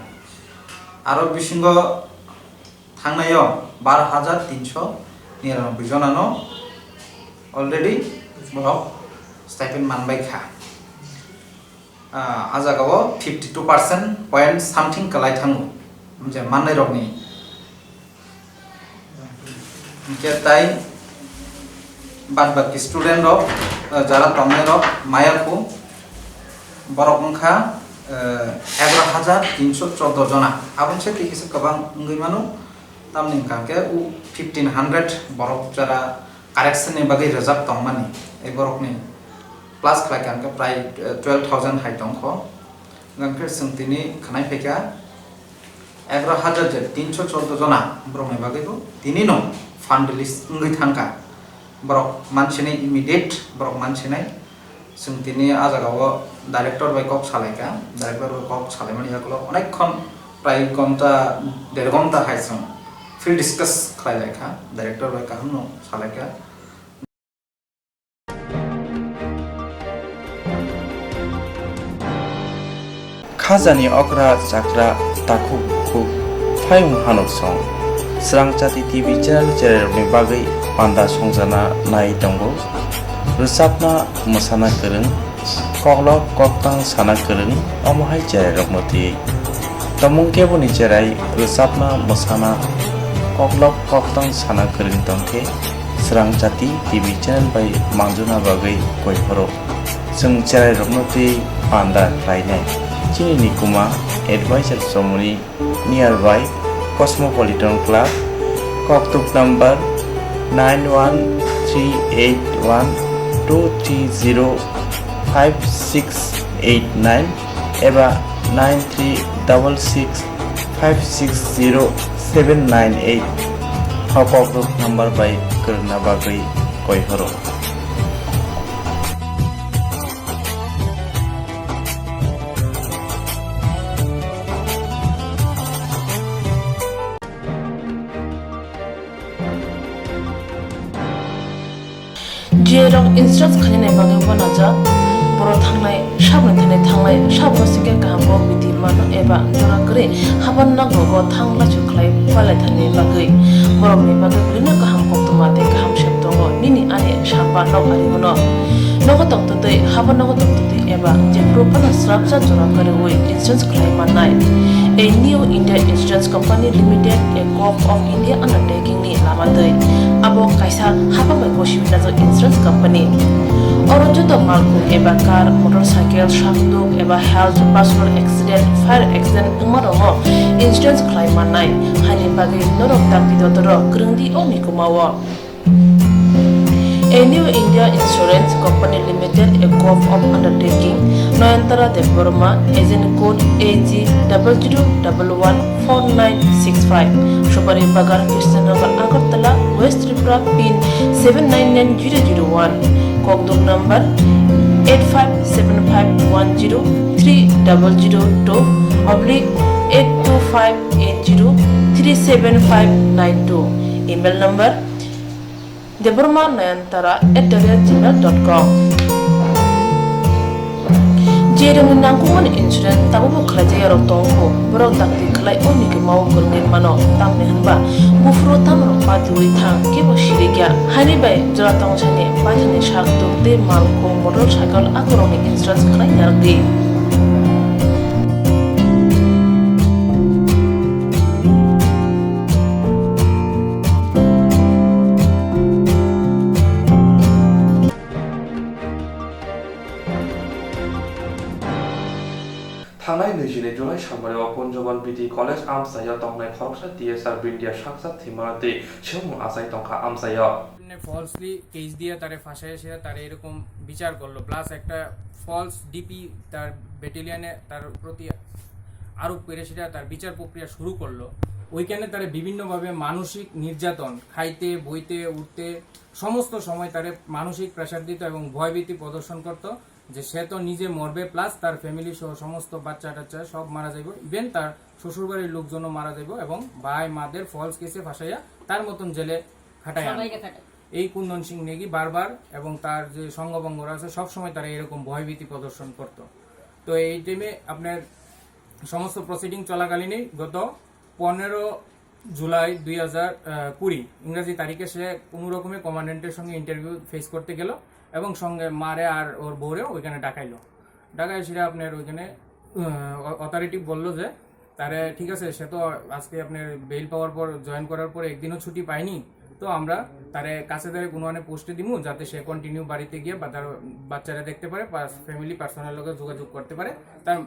Aro bisingo Thangnaio bar hajar tinso niranoboi jonano already borok stipend manbai kha. Ah, a jagao fifty two percent point something kwlai thango, je mannairokni. Hwnkhe tai bad baki student rok, eh, jara tongnai rok maya khu, borok wngkha, eh, egaroh hajar tinso chordo jona. Aboni se twi kisa kwbang wngwi mano, tamni hwnkha khe o fifteen hundred borok jara correction ni bagwi rwjak tongmani, ei borokni plus khlai kha hwnkhe prai, eh, twelve thousand hai tongkho. Hwnkhe chwng tini khwnai phaikha, egaroh hajar je tinso chordo jona borokni bagwi bo tinino fund release wngwi thangkha. Borok mansinai immediate, borok mansinai. Chwng tini a jagao director bai kok salaikha, director bai kok salaimani yagulo onek khon prai ghonta, der ghonta hai chwng field discuss khlai laikha, director bai kahamno salaikha. Khajani okra chakra takhuk bukhuk phayung hanuk song. Srangchati T V channel cherairokni bagwi panda songjana nai tongo. Rwchapna mwsana kwrwng, koklop koktang sana kwrwng, omo hai cherairokno twiwi. Tomung keboni cherai rwchapna mwsana koklop koktang sana kwrwng tongkhe, Srangchati T V channel bai manjuna bagwi koi phoro. Chwng cherairokno twi panda khlainai. Chini nikuma advisor chomoni nearby Cosmopolitan Club, koktuk number nine one three eight one two three zero five six eight nine eba nine three double six five six zero seven nine eight. O koktuk number bai kwrwngna bagwi koi horo. Jerok insurance khainani bagwi uanajak, borok thangnai, saboni thani thangnai, sabo singkhe kaham kok bidi mano eba jora kwrwi haban nogo thang lachu khlai palaithani bagwi. Borokni bagwi belino kaham koktwma tei kaham sep tongo, nini ani samba nok ari hwno. Nogo tongtwtwi, haban nogo tongtwtwi eba jephuru phano srapsa jora kwrwi insurance khlai mannai. A New India Insurance Company Limited, a Gov of India undertaking ni lama twi. Abo kaisa hapang bai bo simi najak insurance company. Oro joto malkhung eba car, motorcycle, sakduk eba health, personal accident, fire accident wngma rokno insurance khlai mannai. Haini bagwi norok dakti dotoro kwrwng di o mikuma o. A New India Insurance Company Limited, a Gov of Undertaking, Nayantara Debbarma, agent code A G double zero double one four nine six five, Supari Bagan, Krishnanagar, Agartala, West Tripura, pin seven nine nine zero zero one, kokduk number eight five seven five one zero three double zero two oblique eight two five eight zero three seven five nine two, email number Debbarma Nayantara at the rate gmail dot com. Cherokni nangkukmani insurance tabukbo khlaijakya rok tongkho, borok dakti khlai o nigwimao kwrwngwi mano, tamni hwnba buphuru tamrok patiwi thang kebo sirikya. Haini bai jora tongsani paithani sak tuk tei mal kung motor cycle akorokni insurance khlai narwkdi. Thangnai naichini July salmani o Punjabal B D College amchaio tongnai khoroksa T S R Bindia saksa thwimano tei swngmung achai tongkha amchaio. Falsely case দিয়ে তারে ফাঁসাইয়া সেটা তারে এরকম বিচার করলো, প্লাস একটা false DP তার ব্যাটালিয়নে তার প্রতি আরোপ করে সেটা তার বিচার প্রক্রিয়া শুরু করলো। ওইখানে তারে বিভিন্নভাবে মানসিক নির্যাতন, খাইতে, বইতে, উঠতে, সমস্ত সময় তারে মানসিক প্রেশার দিত এবং ভয়ভীতি প্রদর্শন করত যে সে তো নিজে মরবে, প্লাস তার ফ্যামিলি সহ সমস্ত বাচ্চা টাচ্চা সব মারা যাইব, ইভেন তার শ্বশুরবাড়ির লোকজনও মারা যাইব এবং ভাই মাদের ফলস কেসে ফাঁসাইয়া তার মতন জেলে খাটায় আনবে। সবাইকে খাটায়। এই কুন্দন সিং নেগি বারবার এবং তার যে সঙ্গবঙ্গরা আছে সবসময় তারা এরকম ভয়ভীতি প্রদর্শন করত। তো এই টাইমে আপনার সমস্ত প্রসিডিং চলাকালীনই গত পনেরো জুলাই দুই হাজার কুড়ি ইংরাজি তারিখে সে কোনো রকমে কমান্ডেন্টের সঙ্গে ইন্টারভিউ ফেস করতে গেল এবং সঙ্গে মারে আর ওর বউরেও ওইখানে ডাকাইলো। ডাকায় সেটা আপনার ওইখানে অথরিটি বলল যে তারে ঠিক আছে, সে তো আজকে আপনার বেইল পাওয়ার পর, জয়েন করার পর একদিনও ছুটি পায়নি, তো আমরা তারে কাছে তারে কোনো মানে পোস্টে দিমু, যাতে সে কন্টিনিউ বাড়িতে গিয়ে বা তার বাচ্চারা দেখতে পারে, প্লাস ফ্যামিলি পার্সোনাল লগে যোগাযোগ করতে পারে, তার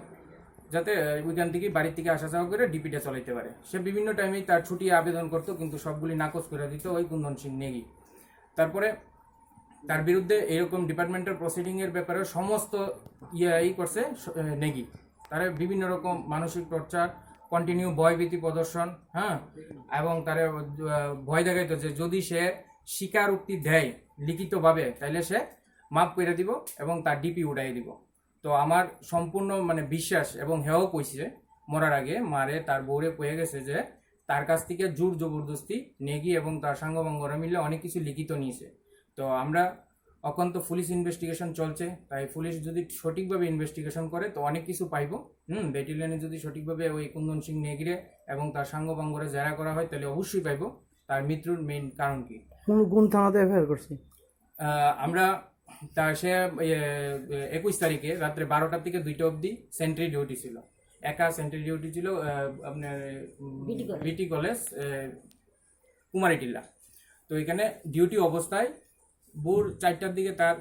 যাতে আহ, ওইখান থেকে বাড়ি থেকে আসা যাওয়া করে ডিপিটা চালাইতে পারে। সে বিভিন্ন টাইমে তার ছুটি আবেদন করতো, কিন্তু সবগুলি নাকচ করে দিত ওই কুন্দন সিং নেগি। তারপরে তার বিরুদ্ধে এরকম ডিপার্টমেন্টাল প্রসিডিং এর ব্যাপারে সমস্ত ইয়েই করছে স- এ, নেগি। তারে বিভিন্ন রকম মানসিক টর্চার, কন্টিনিউ ভয়ভীতি প্রদর্শন, হ্যাঁ, এবং তারে আহ, ভয় দেখাইতো যে যদি সে স্বীকারোক্তি দেয় লিখিতভাবে, তাহলে সে মাফ করে দিব এবং তার ডিপি উঠাই দিব। তো আমার সম্পূর্ণ মানে বিশ্বাস এবং হেও কইছে মরার আগে মারে তার বউরে কয়ে গেছে যে তার কাছ থেকে জোর জবরদস্তি নেগি এবং তার সাঙ্গপাঙ্গরা মিলে অনেক কিছু লিখিত নিয়েছে। তো আমরা এখন তো পুলিশ ইনভেস্টিগেশন চলছে, তাই পুলিশ যদি সঠিকভাবে ইনভেস্টিগেশন করে তো অনেক কিছু পাইবো। হুম, ব্যাটালিয়নে যদি সঠিকভাবে ওই কুন্দন সিং নেগিরে এবং তার সাঙ্গপাঙ্গরে জেরা করা হয় তাহলে অবশ্যই পাইবো তার মৃত্যুর মেইন কারণ কি। কোন, কোন থানাতে এফআইআর করছে? আহ, আমরা তা সে, ইয়ে, একুশ তারিখে রাত্রে বারোটা থেকে দুইটা অবধি সেন্ট্রি ডিউটি ছিল। একা সেন্ট্রি ডিউটি ছিল আহ, আপনার বিটি কলেজ। বিটি কলেজ, আহ, কুমারীটিলা। তো এখানে ডিউটি অবস্থায় ভোর চারটার দিকে তার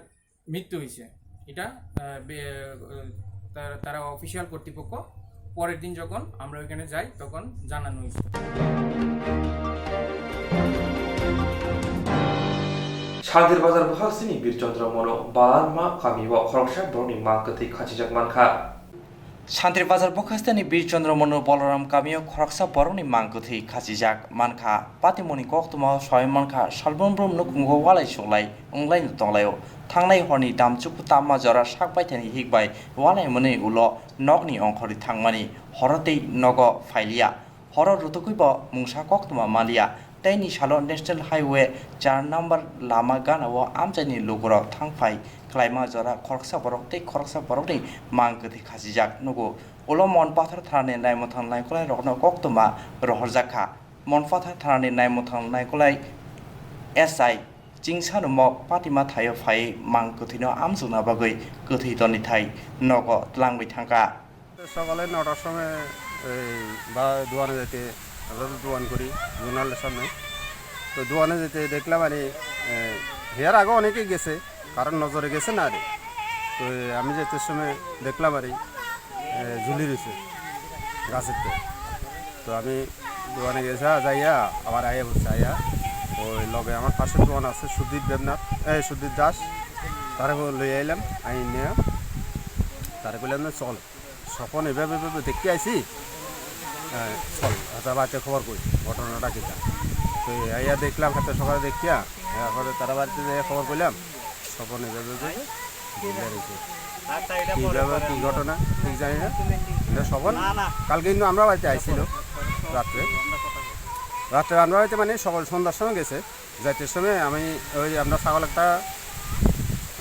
মৃত্যু হয়েছে। এটা আহ, বে- আহ, তার- তারা অফিসিয়াল কর্তৃপক্ষ পরের দিন যখন আমরা ওইখানে যাই তখন জানানো হয়েছে। Shantir Bazar bwkhak sini Bir Chandra Mono Balarma kamio khoroksa borokni mang kwthwi khachijak mankha. Shantir Bazar bwkhak sini Bir Chandra Mono Balaram kamio khoroksa borokni mang kwthwi khachijak mankha. Patimoni koktwmao soi mankha, salbrum brum nukhungo walai suklai wnglaino tonglaio. Thangnai horni damchuku tamma jora sak baithani hikbai walai mwnwi ulo nokni ongkhorwi thangmani horo tei nogo phailiya. Horo rutugwi bo mungsa koktwma manliya. Teini salo National Highway char number lama ganao amchaini lugurok thangphai khlaima jora khoroksa borok tei khoroksa borokni mang kwthwi khachijak nugo. Ulo Monpathar thanani naimwthang naikolai rokno koktwma rohorjak kha. Monpathar thanani naimwthang naikolai S I Chingsa Numok patima thaio phaiwi mang kwthwino amjokna bagwi kwthwi tonwi thai nogo twlangwi thangkha. সকালে নটার সময় এই বা দোকানে যেতে, আমরা তো দোকান করি জোনালের সামনে। তো দোকানে যেতে দেখলাম আর এই, এ, হেয়ার আগে অনেকেই গেছে, কারণ নজরে গেছে না রে। তো এই আমি যেতে সময় দেখলাম আর এই, এ, ঝুলি রয়েছে গাছের তো। তো আমি দোকানে গেছে, যাইয়া আবার আইয়া বলছে, আইয়া ওই লগে আমার পাশের দোকান আছে সুদীপ দেবনাথ, এই সুদীপ দাস, তারে লই আইলাম, আই নিয়ে তারে কইলাম যে, "চল।" স্বপন এভাবে, এভাবে দেখতে আইছি। হ্যাঁ, চল, আচ্ছা, বাড়িতে খবর কই, ঘটনাটা কিতা? তো এই আইয়া দেখলাম, হাতে সকালে দেখিয়া, এরপরে তারা বাড়িতে যাইয়া খবর কইলাম, স্বপন এভাবে, এভাবে ঝুলে রয়েছে। কিভাবে, কি ঘটনা, ঠিক জানি না। কিন্তু স্বপন কালকে কিন্তু আমরা বাড়িতে আইছিল রাত্রে। রাত্রে আমরা বাড়িতে মানে সকাল সন্ধ্যার সময় গেছে। যাইতে সময় আমি ওই আমরা ছাগল একটা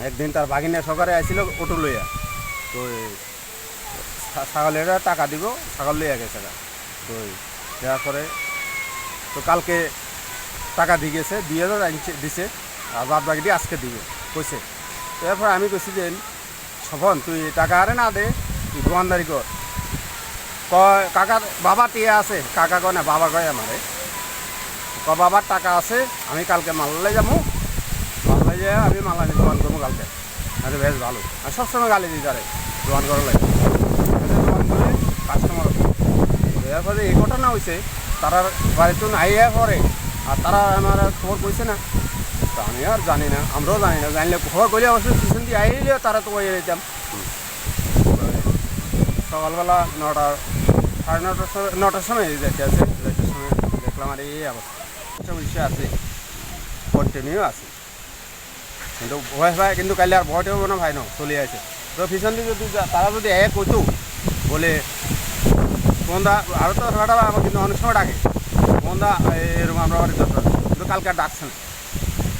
একদিন তার বাগিনা সকালে আইছিল অটো লইয়া। তো এই ছা-, ছাগলেরা টাকা দিব, ছাগল লইয়া গেছে গা। তো এই দেওয়ার পরে তো কালকে টাকা দিয়ে গেছে, দুই হাজার আনছে, দিছে, আর বাদ বাকিটি আজকে দিবে, কইছে। তো এরপর আমি কইছি যে, "স্বপন, তুই টাকা আরে না দে, তুই দোকানদারি কর।" কয়, "কাকার বাবা টিয়া আছে।" কাকা কয় না, বাবা কয় আমারে। কয়, "বাবার টাকা আছে, আমি কালকে মালালে যাবো, মালালে যেয়ে আমি মালানি দোকান করবো কালকে।" আরে বেশ ভালো। আর সবসময় গালি দিই তারে, দোকান করার লাগে। আরে দোকান করলে কাস্টমার আছে। এরপরে এই ঘটনা হইছে, তারার বাড়িতে নাই এর পরে, আর তারা আমার আর খবর কইছে না। তো আমি আর জানি না, আমরাও জানি না, জানলে খবর কইলে অবশ্যই পিছন দিয়ে আইলে তারা তো ওই যেতাম। সকালবেলা নটা, সাড়ে নটার সময়, নটার সময় যাইতে আছে, যাইতে সময় দেখলাম আর এই অবস্থা। সমস্যা আছে, কন্টিনিউ আছে। কিন্তু ভয় ভাই, কিন্তু কাইলে আর ভয়টা হবো না ভাই, না চলে আছে। তো পিছন দিয়ে যদি যা-, তারা যদি এক হইতো বলে, "কোনদা, আরো তো ঠান্ডা আমার কিন্তু অনেক সময় ডাকে, কোনদা, এরকম আমরা বাড়ি দরকার।" কিন্তু কালকে আর ডাকছে না।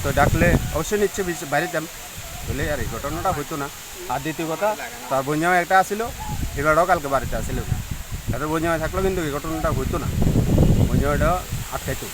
তো ডাকলে অবশ্যই নিচ্ছে বিচ-, বাইরে যেতাম, বলে আর এই ঘটনাটা হইতো না। আর দ্বিতীয় কথা, তার বইনজামাই একটা আছিল, এবারও কালকে বাড়িতে আছিল না। তাদের বইনজামাই থাকলেও কিন্তু এই ঘটনাটা হইতো না, বইনজামাইটা আটকাইতো।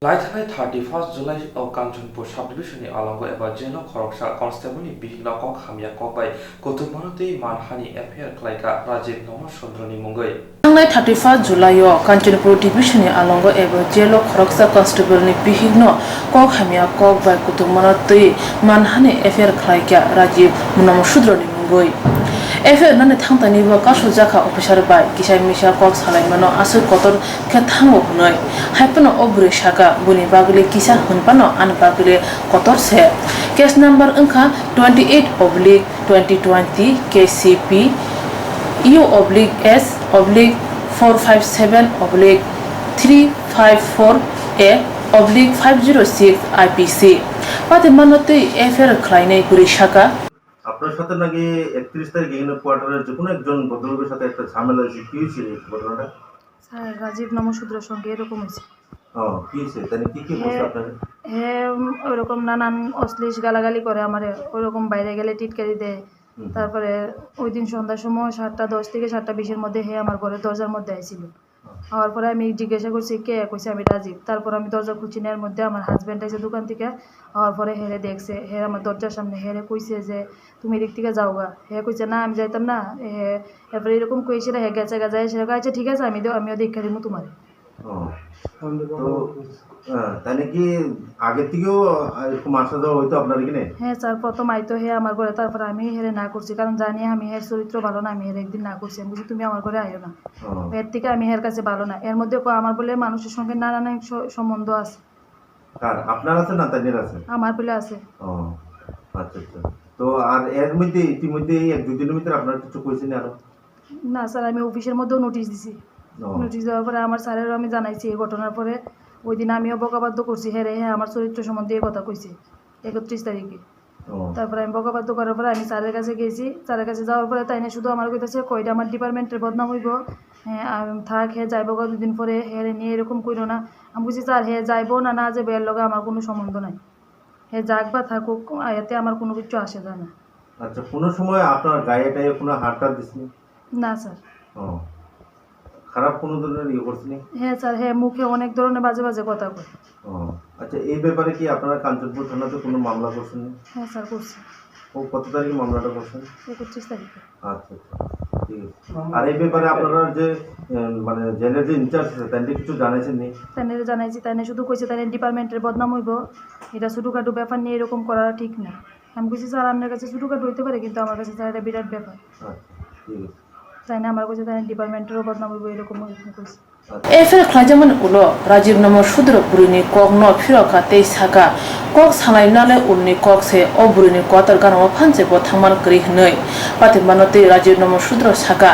Laithanai thirty first July o Kanchanpur subdivision ni alongo eba jail o khoroksa constable ni bihik no kok hamya kok bai kutung mano twi manhani F I R khlaikha Rajiv Nomo Sudro ni mungwi. Thangnai thirty first July o Kanchanpur division ni alongo eba jail o khoroksa constable ni bihik no kok hamya kok bai kutung mano twi manhani F I R khlaikha Rajiv Nomo Sudro ni mungwi. F I R nani thangtani bo kasu jakha officer bai kisa misa kok salai mano aswk kotor khe thango hwnwi. Hai phano o bwrwi saka, buni bagwi le kisa hwn phano ani bagwi le kotor se. Case number wngkha twenty eight oblique twenty twenty K C P U oblique S oblique four five seven oblique three five four A oblique five zero six I P C. Pati mano twi F I R khlainai bwrwi saka. আপনার সাথে নাকি একত্রিশ তারিখ এখানে কোয়ার্টারের যে কোনো একজন ভদ্রলোকের সাথে একটা ঝামেলা হয়েছে, কি হয়েছিল এই ঘটনাটা? স্যার, রাজীব নমশূদ্রর সঙ্গে এরকম হয়েছে। ও, কি হয়েছে? তাহলে কি কি বলছে হে, আপনাকে? হে, উম, ওইরকম নানান অশ্লীল গালাগালি করে আমারে, ওইরকম বাইরে গেলে টিটকারি দেয়। হুম। তারপরে ওই দিন সন্ধ্যার সময় সাতটা দশ থেকে সাতটা বিশের মধ্যে হে আমার ঘরের দরজার মধ্যে আইছিল। হওয়ার পরে আমি জিজ্ঞাসা করছি, "কে?" কইছে, "আমি রাজীব।" তারপর আমি দরজা খুলছি না, এর মধ্যে আমার হাজব্যান্ড আইছে দোকান থেকে। হওয়ার পরে হেরে দেখছে, হে আমার দরজার সামনে হেরে কইছে যে, "তুমি এদিক থেকে যাও গা।" হে কইছে, "না, আমি যাইতাম না।" হে, এরপরে এরকম কইছে না, হে গেছে গা, যায় সেরকম, "আচ্ছা, ঠিক আছে, আমি দে-, আমিও দেখা দিমু তোমারে।" ও। তো, হ্যাঁ, তাহলে কি আগে থেকেও এরকম আসা যাওয়া হইতো আপনার এখানে? হ্যাঁ স্যার, প্রথম আইতো হে আমার ঘরে, তারপরে আমি হেরে না করছি, কারণ জানি আমি হের চরিত্র ভালো না, আমি হেরে একদিন না করছি। আমি বলছি, "তুমি আমার ঘরে আইও না।" ও। এর থেকে আমি হের কাছে ভালো না। এর মধ্যে কো-, আমার বলে মানুষের সঙ্গে নানান স-, সম্বন্ধ আছে। কার? আপনার আছে না তাদের আছে? আমার বলে আছে। ও, আচ্ছা, আচ্ছা। তো আর এর মধ্যে ইতিমধ্যে এই এক দুই দিনের ভিতরে আপনার কিছু কইছেন আরো? না স্যার, আমি অফিসের মধ্যেও নোটিশ দিছি। ও। নোটিশ দেওয়ার পরে আমার স্যারেরও আমি জানাইছি এই ঘটনার পরে। ওই দিন আমিও বকাবাধ্য করছি, হ্যাঁ রে, হ্যাঁ, আমার চরিত্র সম্বন্ধে এই কথা কইছে একত্রিশ তারিখে। ও। তারপরে আমি বকাবাধ্য করার পরে আমি স্যারের কাছে গেছি। স্যারের কাছে যাওয়ার পরে তাই না শুধু আমার কইতেছে, "কইটা আমার ডিপার্টমেন্টের বদনাম হইব, হ্যাঁ, আর থাক, হে যাইব গো দুদিন পরে, হে রে নিয়ে এরকম কইরো না।" আমি বুঝি, "স্যার, হে যাইব না, না যাইব, এর লগে আমার কোনো সম্বন্ধ নাই, হে যাক বা থাকুক, এতে আমার কোনো কিছু আসে যায় না।" আচ্ছা, কোনো সময় আপনার গায়ে টায়ে কোনো হাত টাত দিসনি? না স্যার। ও। খারাপ কোনো ধরনের ইয়ে করছিলেন? হ্যাঁ স্যার, হ্যাঁ, মুখে অনেক ধরনের বাজে বাজে কথা কয়। ও, আচ্ছা, এই ব্যাপারে কি আপনারা কাঞ্চনপুর থানাতে কোনো মামলা করছেন? হ্যাঁ স্যার, করছি। ও কত তারিখে মামলাটা করছেন? একত্রিশ তারিখে। আচ্ছা, আচ্ছা, ঠিক আছে। আর এই ব্যাপারে আপনারা যে, উম, মানে জেলের যে ইনচার্জ আছে, তাইলে কিছু জানাইছেন নি? তাইলে জানাইছি, তাইলে শুধু কইছে তাইলে ডিপার্টমেন্টের বদনাম হইব, এটা ছোটোখাটো ব্যাপার নিয়ে এরকম করা ঠিক না। আমি কইছি, "স্যার, আপনার কাছে ছোটোখাটো হইতে পারে, কিন্তু আমার কাছে স্যার এটা বিরাট ব্যাপার।" আচ্ছা, ঠিক আছে। Taina amar koise taina department ro bodnam oibo erokom oibo koise. F I R khlaijakmani ulo Rajiv Nomo Sudro bwrwini kokno phirokha tei sakha, "Kok sanai nale ulni kok se, o bwrwini kotor ganao phanse bo thangmani kwrwi," hwnwi. Patimano tei Rajiv Nomo Sudro sakha,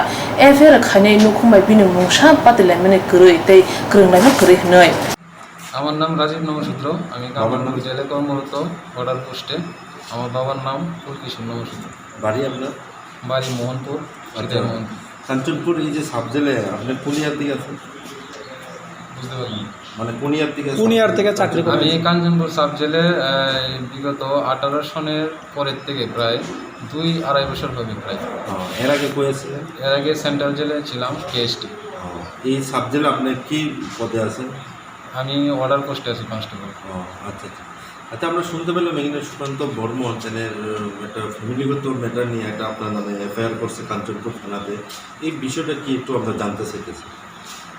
F I R khainai nukhung bai bini mungsa patilaimani kwrwi tei kwrwnglaimani kwrwi hwnwi. আমার নাম রাজীব নমশূদ্র, আমি বাবার নাম? কামারপুর জেলে কর্মরত, বর্ডার পোস্টে। আমার বাবার নাম ফুলকিশোর নমশূদ্র। বাড়ি আপনার? বাড়ি মোহনপুর, আচ্ছা। সিতাই মোহনপুর। কাঞ্চনপুর এই যে সাব জেলে আপনি কোন ইয়ার দিকে আছেন? বুঝতে পারলাম। মানে কোন ইয়ার থেকে কোন ইয়ার থেকে চাকরি করে? আমি কাঞ্চনপুর সাব জেলে, আহ, বিগত আঠারো সনের পরের থেকে প্রায় দুই আড়াই বছর হবে প্রায়। ও, এর আগে কই আছিলেন? এর আগে সেন্ট্রাল জেলে ছিলাম, কেএসটি। ও, এই সাব জেলে আপনি কি পদে আছেন? আমি ওয়ার্ডার পোস্টে আছি, কনস্টেবল। ও, আচ্ছা, আচ্ছা। আচ্ছা, আমরা শুনতে পেলাম এখানে সুকান্ত বর্মন, তাদের, আহ, একটা ফ্যামিলিগত ম্যাটার নিয়ে একটা আপনার নামে এফআইআর করছে কাঞ্চনপুর থানাতে। এই বিষয়টা কি একটু আমরা জানতে চাইতেছি।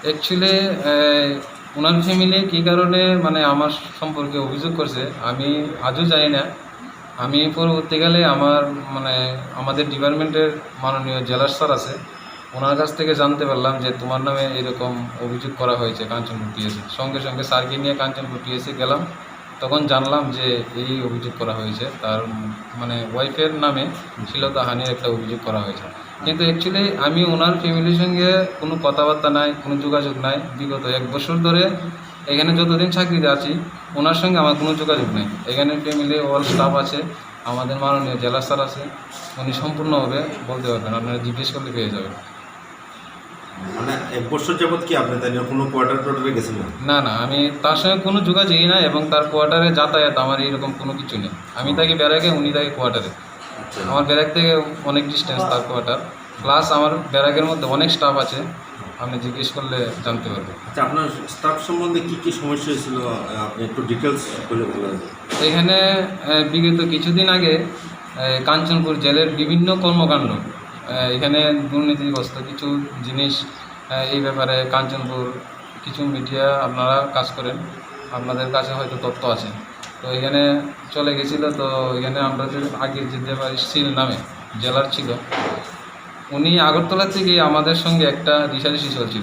অ্যাকচুয়ালি, আহ, ওনার ফ্যামিলি কী কারণে, মানে, আমার সম্পর্কে অভিযোগ করছে, আমি আজও জানি না। আমি পরবর্তীকালে আমার, মানে, আমাদের ডিপার্টমেন্টের মাননীয় জেলার স্যার আছে, ওনার কাছ থেকে জানতে পারলাম যে তোমার নামে এরকম অভিযোগ করা হয়েছে কাঞ্চনপুর পিএসএ। সঙ্গে সঙ্গে স্যারকে নিয়ে কাঞ্চনপুর পিএসএ গেলাম, তখন জানলাম যে এই অভিযোগ করা হয়েছে, তার, উম, মানে, ওয়াইফের নামে শ্লীলতাহানির একটা অভিযোগ করা হয়েছে। কিন্তু অ্যাকচুয়ালি আমি ওনার ফ্যামিলির সঙ্গে কোনো কথাবার্তা নাই, কোনো যোগাযোগ নাই। বিগত এক বছর ধরে এখানে যতদিন চাকরিতে আছি, ওনার সঙ্গে আমার কোনো যোগাযোগ নেই। এখানে ফ্যামিলি, অল স্টাফ আছে, আমাদের মাননীয় জেলা স্যার আছে, উনি সম্পূর্ণভাবে বলতে পারবেন, আপনারা জিজ্ঞেস করলে পেয়ে যাবেন। মানে, এক বছর যাবত কি আপনি তাই নিয়ে কোনো কোয়ার্টার টোয়ার্টারে গেছেন না? না, না, আমি তার সঙ্গে কোনো যোগাযোগই নাই এবং তার কোয়ার্টারে যাতায়াত আমার এইরকম কোনো কিছু নেই। আমি থাকি ব্যারাকে, উনি থাকে কোয়ার্টারে। আচ্ছা। আমার ব্যারাক থেকে অনেক ডিস্টেন্স তার কোয়ার্টার, প্লাস আমার ব্যারাকের মধ্যে অনেক স্টাফ আছে, আপনি জিজ্ঞেস করলে জানতে পারবেন। আচ্ছা, আপনার স্টাফ সম্বন্ধে কি কি সমস্যা হয়েছিল, আহ, আপনি একটু ডিটেলস বলে বলা যাবে? এখানে, আহ, বিগত কিছুদিন আগে, আহ, কাঞ্চনপুর জেলের বিভিন্ন কর্মকাণ্ড, আহ, এখানে দুর্নীতিগ্রস্ত কিছু জিনিস, আহ, এই ব্যাপারে কাঞ্চনপুর কিছু মিডিয়া আপনারা কাজ করেন, আপনাদের কাছে হয়তো তথ্য আছে। তো এখানে চলে গেছিল, তো এখানে আমরা যে আগে যে দেবাশীল নামে জেলার ছিল, উনি আগরতলা থেকে আমাদের সঙ্গে একটা রেষারেষি চলছিল।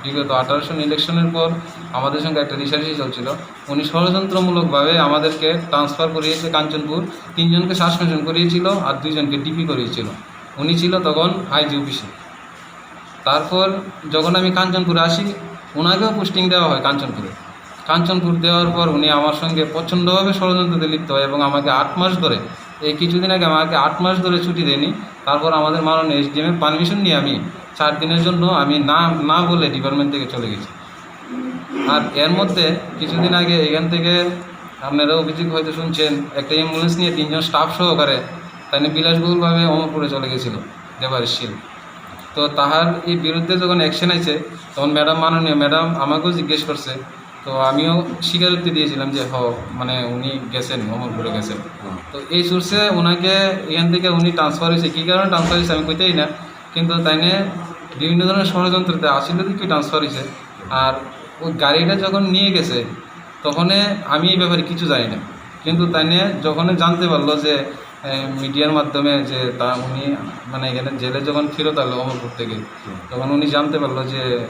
বিগত আঠারোশো ইলেকশনের পর আমাদের সঙ্গে একটা রেষারেষি চলছিল। উনি ষড়যন্ত্রমূলকভাবে আমাদেরকে ট্রান্সফার করিয়েছে কাঞ্চনপুর, তিনজনকে সাসপেনশন করিয়েছিল আর দুইজনকে ডিপি করিয়েছিল। উনি ছিল তখন আইজি অফিসে। তারপর যখন আমি কাঞ্চনপুরে আসি, ওনাকেও পোস্টিং দেওয়া হয় কাঞ্চনপুরে। কাঞ্চনপুর দেওয়ার পর উনি আমার সঙ্গে প্রচণ্ডভাবে ষড়যন্ত্রে লিপ্ত হয় এবং আমাকে আট মাস ধরে, এই কিছুদিন আগে আমাকে আট মাস ধরে ছুটি দেয়নি। তারপর আমাদের মাননীয় এসডিএম এর পারমিশন নিয়ে আমি চার দিনের জন্য আমি না, না বলে ডিপার্টমেন্ট থেকে চলে গেছি। আর এর মধ্যে কিছুদিন আগে এখান থেকে আপনারা অভিযোগ হয়তো শুনছেন, একটা অ্যাম্বুলেন্স নিয়ে তিনজন স্টাফ সহকারে তাই নিয়ে বিলাসবহুলভাবে অমরপুরে চলে গেছিল দেবাশীল। তো তাহার এই বিরুদ্ধে যখন অ্যাকশন আইছে, তখন ম্যাডাম, মাননীয় ম্যাডাম আমাকেও জিজ্ঞেস করছে। তো আমিও স্বীকারোক্তি দিয়েছিলাম যে, "হ, মানে, উনি গেছেন, অমরপুরে গেছেন।" হুম। তো এই সোর্সে ওনাকে এখান থেকে উনি ট্রান্সফার হয়েছে, কী কারণে ট্রান্সফার হয়েছে আমি কইতেই না, কিন্তু তাই নিয়ে বিভিন্ন ধরনের ষড়যন্ত্রতে আসলে কি ট্রান্সফার হয়েছে। আর ওই গাড়িটা যখন নিয়ে গেছে, তখনে আমি এই ব্যাপারে কিছু জানি না, কিন্তু তাই নিয়ে যখনই জানতে পারলো যে, এ, মিডিয়ার মাধ্যমে যে তা উনি, মানে, এখানে জেলে যখন ফেরত আলো অমরপুর থেকে, হুম। তখন উনি জানতে পারলো যে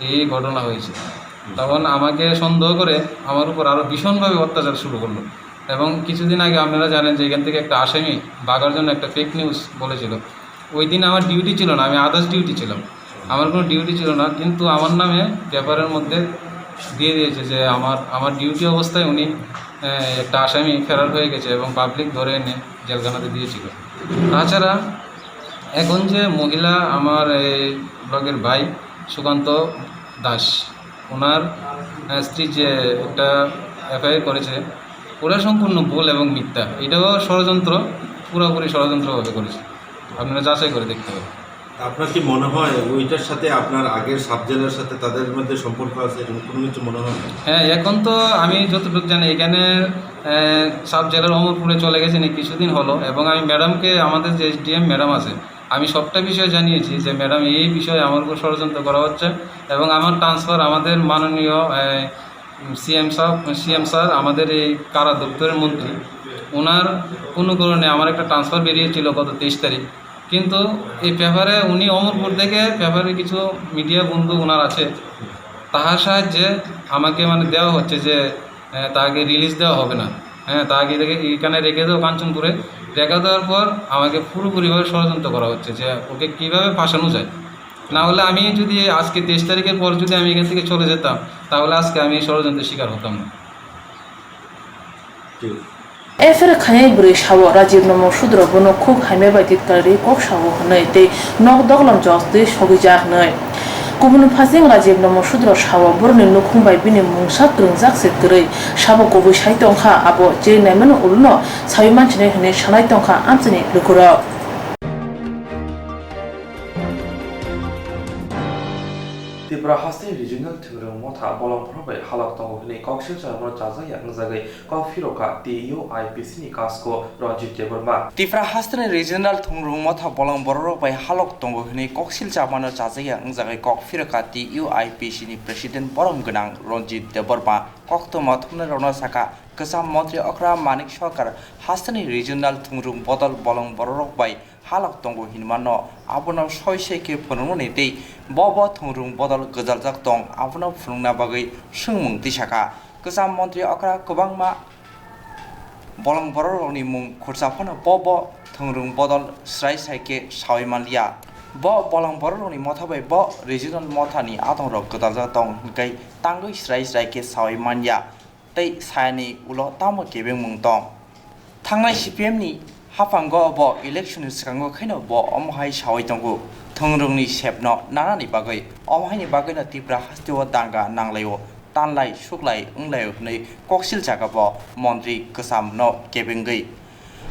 এই ঘটনা হয়েছে। হুম। তখন আমাকে সন্দেহ করে আমার উপর আরও ভীষণভাবে অত্যাচার শুরু করলো। এবং কিছুদিন আগে আপনারা জানেন যে এখান থেকে একটা আসামি ভাগার জন্য একটা ফেক নিউজ বলেছিল। ওই দিন আমার ডিউটি ছিল না, আমি আদার্স ডিউটি ছিলাম, আমার কোনো ডিউটি ছিল না, কিন্তু আমার নামে পেপারের মধ্যে দিয়ে দিয়েছে যে আমার, আমার ডিউটি অবস্থায় উনি, আহ, একটা আসামি ফেরার হয়ে গেছে এবং পাবলিক ধরে এনে জেলখানাতে দিয়েছিল। তাছাড়া এখন যে মহিলা, আমার এই ব্লকের ভাই সুকান্ত দাস, ওনার, আহ, স্ত্রী যে একটা এফআইআর করেছে, ওটা সম্পূর্ণ ভুল এবং মিথ্যা। এটাও ষড়যন্ত্র, পুরোপুরি ষড়যন্ত্রভাবে করেছে, আপনারা যাচাই করে দেখতে পারেন। আপনার কি মনে হয় ওইটার সাথে আপনার আগের সাব জেলার সাথে তাদের মধ্যে সম্পর্ক আছে, এরকম কোনো কিছু মনে হয়? হ্যাঁ, এখন তো আমি যতটুকু জানি এখানে, আহ, সাব জেলার অমরপুরে চলে গেছেন এই কিছুদিন হলো, এবং আমি ম্যাডামকে, আমাদের যে এসডিএম ম্যাডাম আছে, আমি সবটা বিষয়ে জানিয়েছি যে, "ম্যাডাম, এই বিষয়ে আমার উপর ষড়যন্ত্র করা হচ্ছে এবং আমার ট্রান্সফার আমাদের মাননীয়, আহ, সিএম সাহেব, সিএম স্যার, আমাদের এই কারা দপ্তরের মন্ত্রী, ওনার অনুকরণে আমার একটা ট্রান্সফার বেরিয়েছিল গত তেইশ তারিখ, কিন্তু এই পেপারে উনি অমরপুর থেকে পেপারে কিছু মিডিয়া বন্ধু ওনার আছে, তাহার সাহায্যে আমাকে, মানে, দেওয়া হচ্ছে যে, আহ, তাকে রিলিজ দেওয়া হবে না, হ্যাঁ, তাকে রেখে, এখানে রেখে দেওয়া কাঞ্চনপুরে।" রেখে দেওয়ার পর আমাকে পুরোপুরিভাবে ষড়যন্ত্র করা হচ্ছে যে ওকে কীভাবে ফাঁসানো যায়। না হলে আমি যদি আজকে তেইশ তারিখের পর যদি আমি এখান থেকে চলে যেতাম, তাহলে আজকে আমি এই ষড়যন্ত্রের শিকার হতাম না। ঠিক। F I R khainai bwrwi sao Rajiv Nomo Sudro bono khuk hamya bai titkal ri kok sao hwnwi tei nok doglam jotwi sogwijak hwnwi. Kubun phaising Rajiv Namo Sudro sao borokni nukhung bai bini mungsa twrwngjak se kwrwi sabo kubui sai tongkha, abo chiri naimani ulono sawi manchinai hwnwi sanai tongkha amchaini lukurok. Tripura hasteni regional thwngrwng motha bolong borok bai halok tongo hwnwi koksil chamano chajakya wngjagwi kok phirokha T U I P C ni kasko Ranjit Debbarma. Tripura hasteni regional thwngrwng motha bolong borok bai halok tongo hwnwi koksil chamano chajakya wngjagwi kok phirokha T U I P C ni president borom gwnang Ranjit Debbarma. Koktwma thumnairokno saka kwcham montri okra Manik Sarkar hasteni regional thwngrwng bodol bolong borok bai halok tongo hinmano abono soi se khe phunuknani tei bo bo thwngrwng bodol gwdaljak tong abono phunukna bagwi swngmung tisakha. Kwcham montri okra kwbangma bolong bororokni mung khursa phano bo bo thwngrwng bodol srai srai khe sawi manliya. Bo bolong bororokni motha bai bo regional mothani adongrok gwdaljak tong hinkai tangwi srai srai khe sawi manya. Tei sayani ulo tamo kebengmung tong. Thangnai C P M ni haphango bo election ni swkango khaino bo omo hai sawi tongo, thwngrwngni sepno nanani bagwi, omo haini bagwino Tripura hasteo danga nanglaio, tanlai suklai wnglaio hwnwi koksil chakha bo montri kwchamno kebengwi.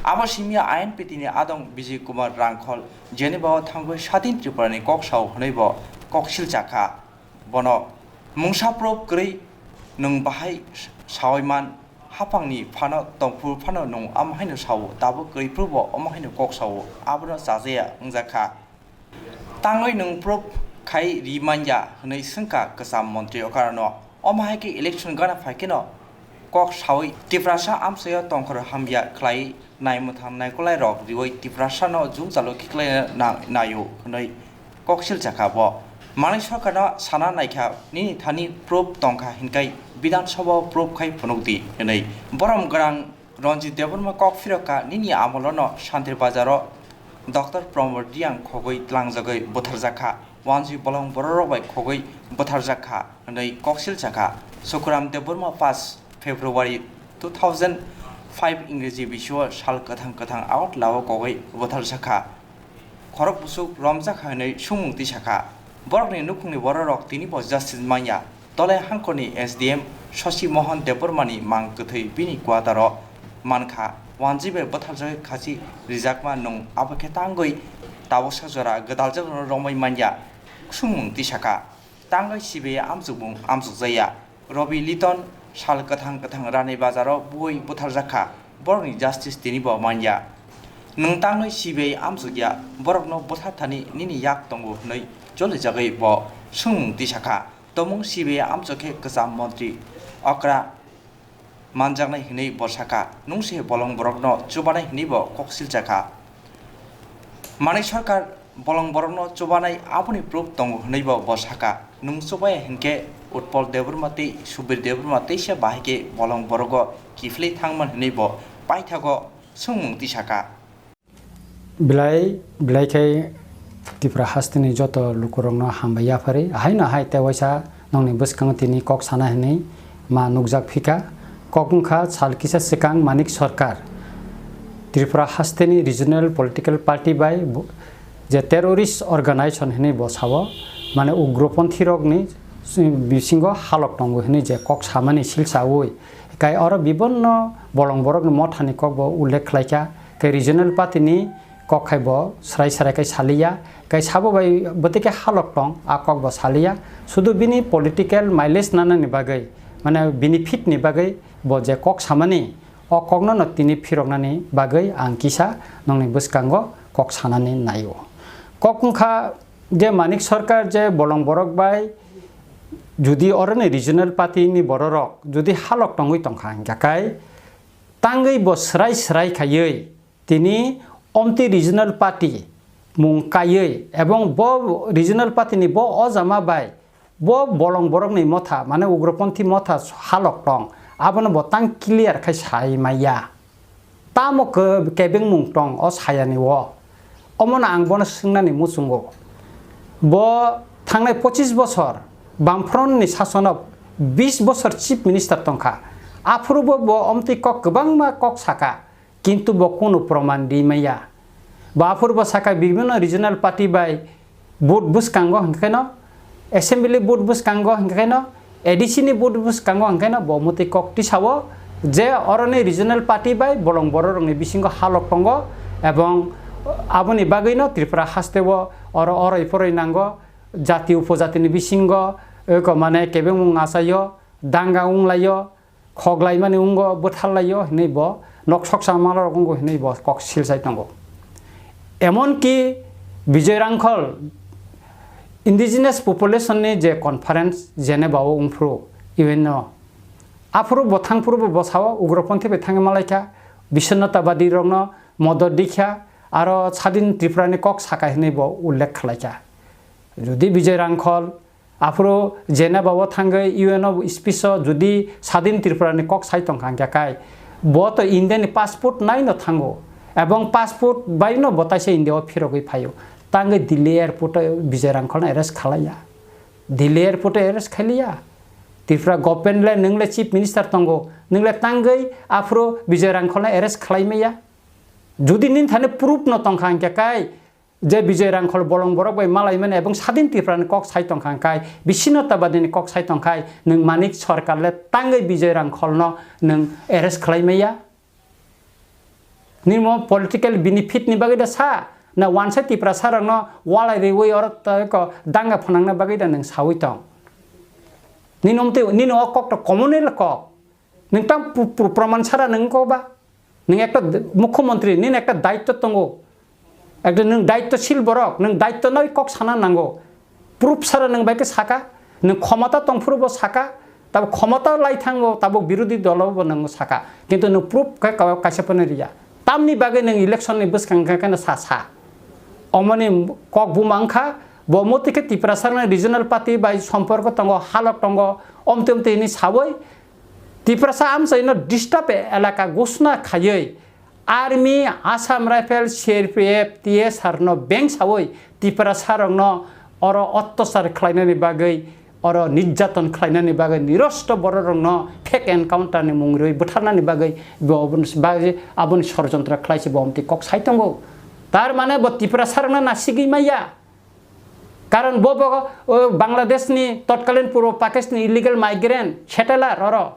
Abo simiya I N P T ni adong Bijay Kumar Rangkhol Geneva o thangwi Sadin Tripura ni kok sao hwnwi bo koksil chakha. Bono mungsa proof kwrwi nwng bahai sawi man, haphangni phano tongphuru phano nwng omo haino sao, tabuk kwrwi phuru bo omo haino kok sao, abono chajaya wngjakha. Tangwi nwng proof khai ri manya hwnwi swngkha kwcham montri okarano. Omo hai khe election gana phaikheno kok sawi Tiprasa amchaio tongkhor hamya khlai nai mwthang naikolai rok riwi Tiprasa no jwngjalo khiklai na-, naio hwnwi koksil chakha bo. Manik Sarkar no sana naikha nini thani proof tongkha hinkai Bidhan Sabha o proof khai phunukdi hwnwi. Borom gwnang Ranjit Debbarma kok phirokha nini amolo no Shantir Bazar o Doctor Pramod Reang khogwi tlangjagwi butharjakha, wanjwi bolong bororok bai khogwi butharjakha hwnwi koksil chakha. Sukuram Debbarma pas February two thousand five Ingreji bisio sal kwthang kwthang Agartala o kogwi butharjakha. Khorok bwswk romjakha hwnwi sumung tisakha. Borokni nukhungni bororok tini bo justice manya. Tole hangkorni S D M Shashi Mohan Debbarmani mang kwthwi bini quarter o mankha. Wanjwi bai butharjagwi khasi rijakma nwng abo khe tangwi tabuksa jora gwdaljakrokno romwi manya sumung tisakha. Tangwi C B I amchukmung amchukjaya. Robi Liton sal kwthang kwthang Rani Bazar o buwi butharjakha, borokni justice tini bo manya. Nwng tangwi C B I amchukya, borokno butharthani nini yak tongo hwnwi jolijagwi bo swngmung tisakha. Tomung C B I amchuk khe kwcham montri okra manjaknai hwnwi bo sakha, nwng se bolong borokno chubanai hwnwi bo koksil chakha. Manik Sarkar bolong borokno chubanai aboni proof tongo hwnwi bo bo sakha, nwng chubaya hinkhe Utpal Debbarma tei Subir Debbarma teisa bahai khe bolong borogo kiphilwi thangman hwnwi bo paithago swngmung tisakha. Belai, belai khe Tripura hasteni joto lukurokno hambai yapharwi. Haino hai tei waisa nokni bwskango tini kok sana hinwi ma nukjak phika. Kok wngkha sal kisa swkang Manik Sarkar Tripura hasteni regional political party bai bo-, je terrorist organization hinwi bo sao, mane ugroponthirokni bisingo halok tongo hinwi je kok samani silsaui. Kai oro bibonno bolong borokni mothani kokbo ullekh khlaikha. Kai regional party ni kok khai bo srai srai khai saliya. Kai sabo bai bwtwi khe halok tong, a kok bo saliya. Sudu bini political mileage nanani bagwi, mane bini fit ni bagwi bo je kok samani, o kokno no tini phiroknani bagwi ang kisa nokni bwskango kok sanani naio. Kok wngkha je Manik Sarkar je bolong borok bai judi oroni regional party ni bororok judi halok tongwi tongkha hingkha kai tangwi bo srai srai khaiwi tini omtwi regional party mung kaiwi ebong bo regional party ni bo ojama bai bo bolong borokni motha mane ugroponthi motha halok tong abono bo tang clear khai sai maya. Tamo ke-, kebengmung tong o sayani o? Omono ang bono swngnani muchungo. Bo thangnai pochis bosor Bamfront ni sasono bis bosor chief minister tongkha. Aphuru bo, bo omtwi kok kwbangma kok saka, kintu bo kunu proman ri maya. Bo aphuru bo saka bibhinno regional party bai vote bwskango hwnkhe no Assembly vote bwskango hwnkhe no, A D C ni vote bwskango hwnkhe no bo mwtwi kok tisao je oroni regional party bai bolong borok rokni bisingo halok tongo, ebong aboni bagwi no Tripura hasteo oro oroi poroi nango, jati upojatini bisingo, eko mane kebengmung achaio, danga wnglaio, khoklaimani wngo, bwtharlaio hinwi bo nok soksa malrok wngo hinwi bo kok silsai tongo. Emonki Bijoy Rangkhol indigenous population ni je conference Geneva o wngphuru U N o, aphuru bo thangphuru bo, bo sao ugroponthi bai thangwi malaikha, bisonnatabadi rokno modot dikha, aro sadin Tripura ni kok saka hinwi bo ullekh khlaikha. Jodi Bijoy Rangkhol aphuru Geneva o thangwi U N o speech o jodi Sadin Tripura ni kok sai tongkha hwnkhe kai, bo to India ni passport nai no thango, ebong passport bai no bo taisa India o phirogwi phaio, tangwi Delhi airport o Bijoy Rangkhol no arrest khalaiya, Delhi airport o arrest khailiya. Tripura government le, nwng le chief minister tongo, nwng le tangwi aphuru Bijoy Rangkhol no arrest khlai maya? Jodi nini thani proof no tongkha hwnkhe kai, je Bijoy Rangkhol bolong borok bai malaimani ebong Sadin Tripura ni kok sai tongkha hwnkhe, bisonnatabadi ni kok sai tongkha, nwng Manik Sarkar le tangwi Bijoy Rangkhol no nwng arrest khlai maya? Nini mo political benefit ni bagwi da sa, na wansa Tiprasa rok no walai riwi oro ta ko danga phwnangna bagwi da nwng sawi tong? Nini omtwi, nini o kok to communal kok. Nwng tang pu-, pu-, proman sara nwng ko ba? Nwng ekta d-, mukhyamantri, nini ekta daitto tongo. Ekta nwng daittoshil borok, nwng daitto nai kok sana nango. Proof sara nwng bai khe saka, nwng khomota tongphuru bo saka, tabuk khomota lai thango, tabuk birodhi dolo bo nwng saka. Kintu nwng proof khe ka-, kaisa phano riya. Tamni bagwi nwng election ni bwskang khe, khe sa, sa. Omoni kok buma wngkha, bo motwi khe Tiprasa rokni regional party bai somporko tongo, halok tongo, omtwi omtwi hinwi sawi, Tiprasa amchaino disturb elaka ghosna khaiwi, Army, Assam Rifle, C R P F, T S R no beng sawi Tiprasa rokno oro ottosar khlainani bagwi, oro nirjaton khlainani bagwi nirosto borok rokno fake encounter ni mung rwi bwtharnani bagwi bo aboni bagwi aboni sorojontro khlaisi bo omtwi kok sai tongo. Tar mane bo Tiprasa rokno nasigwi maya. Karon bo, bo, o, Bangladesh ni totkalin purbo Pakistan ni illegal migrant settler oro.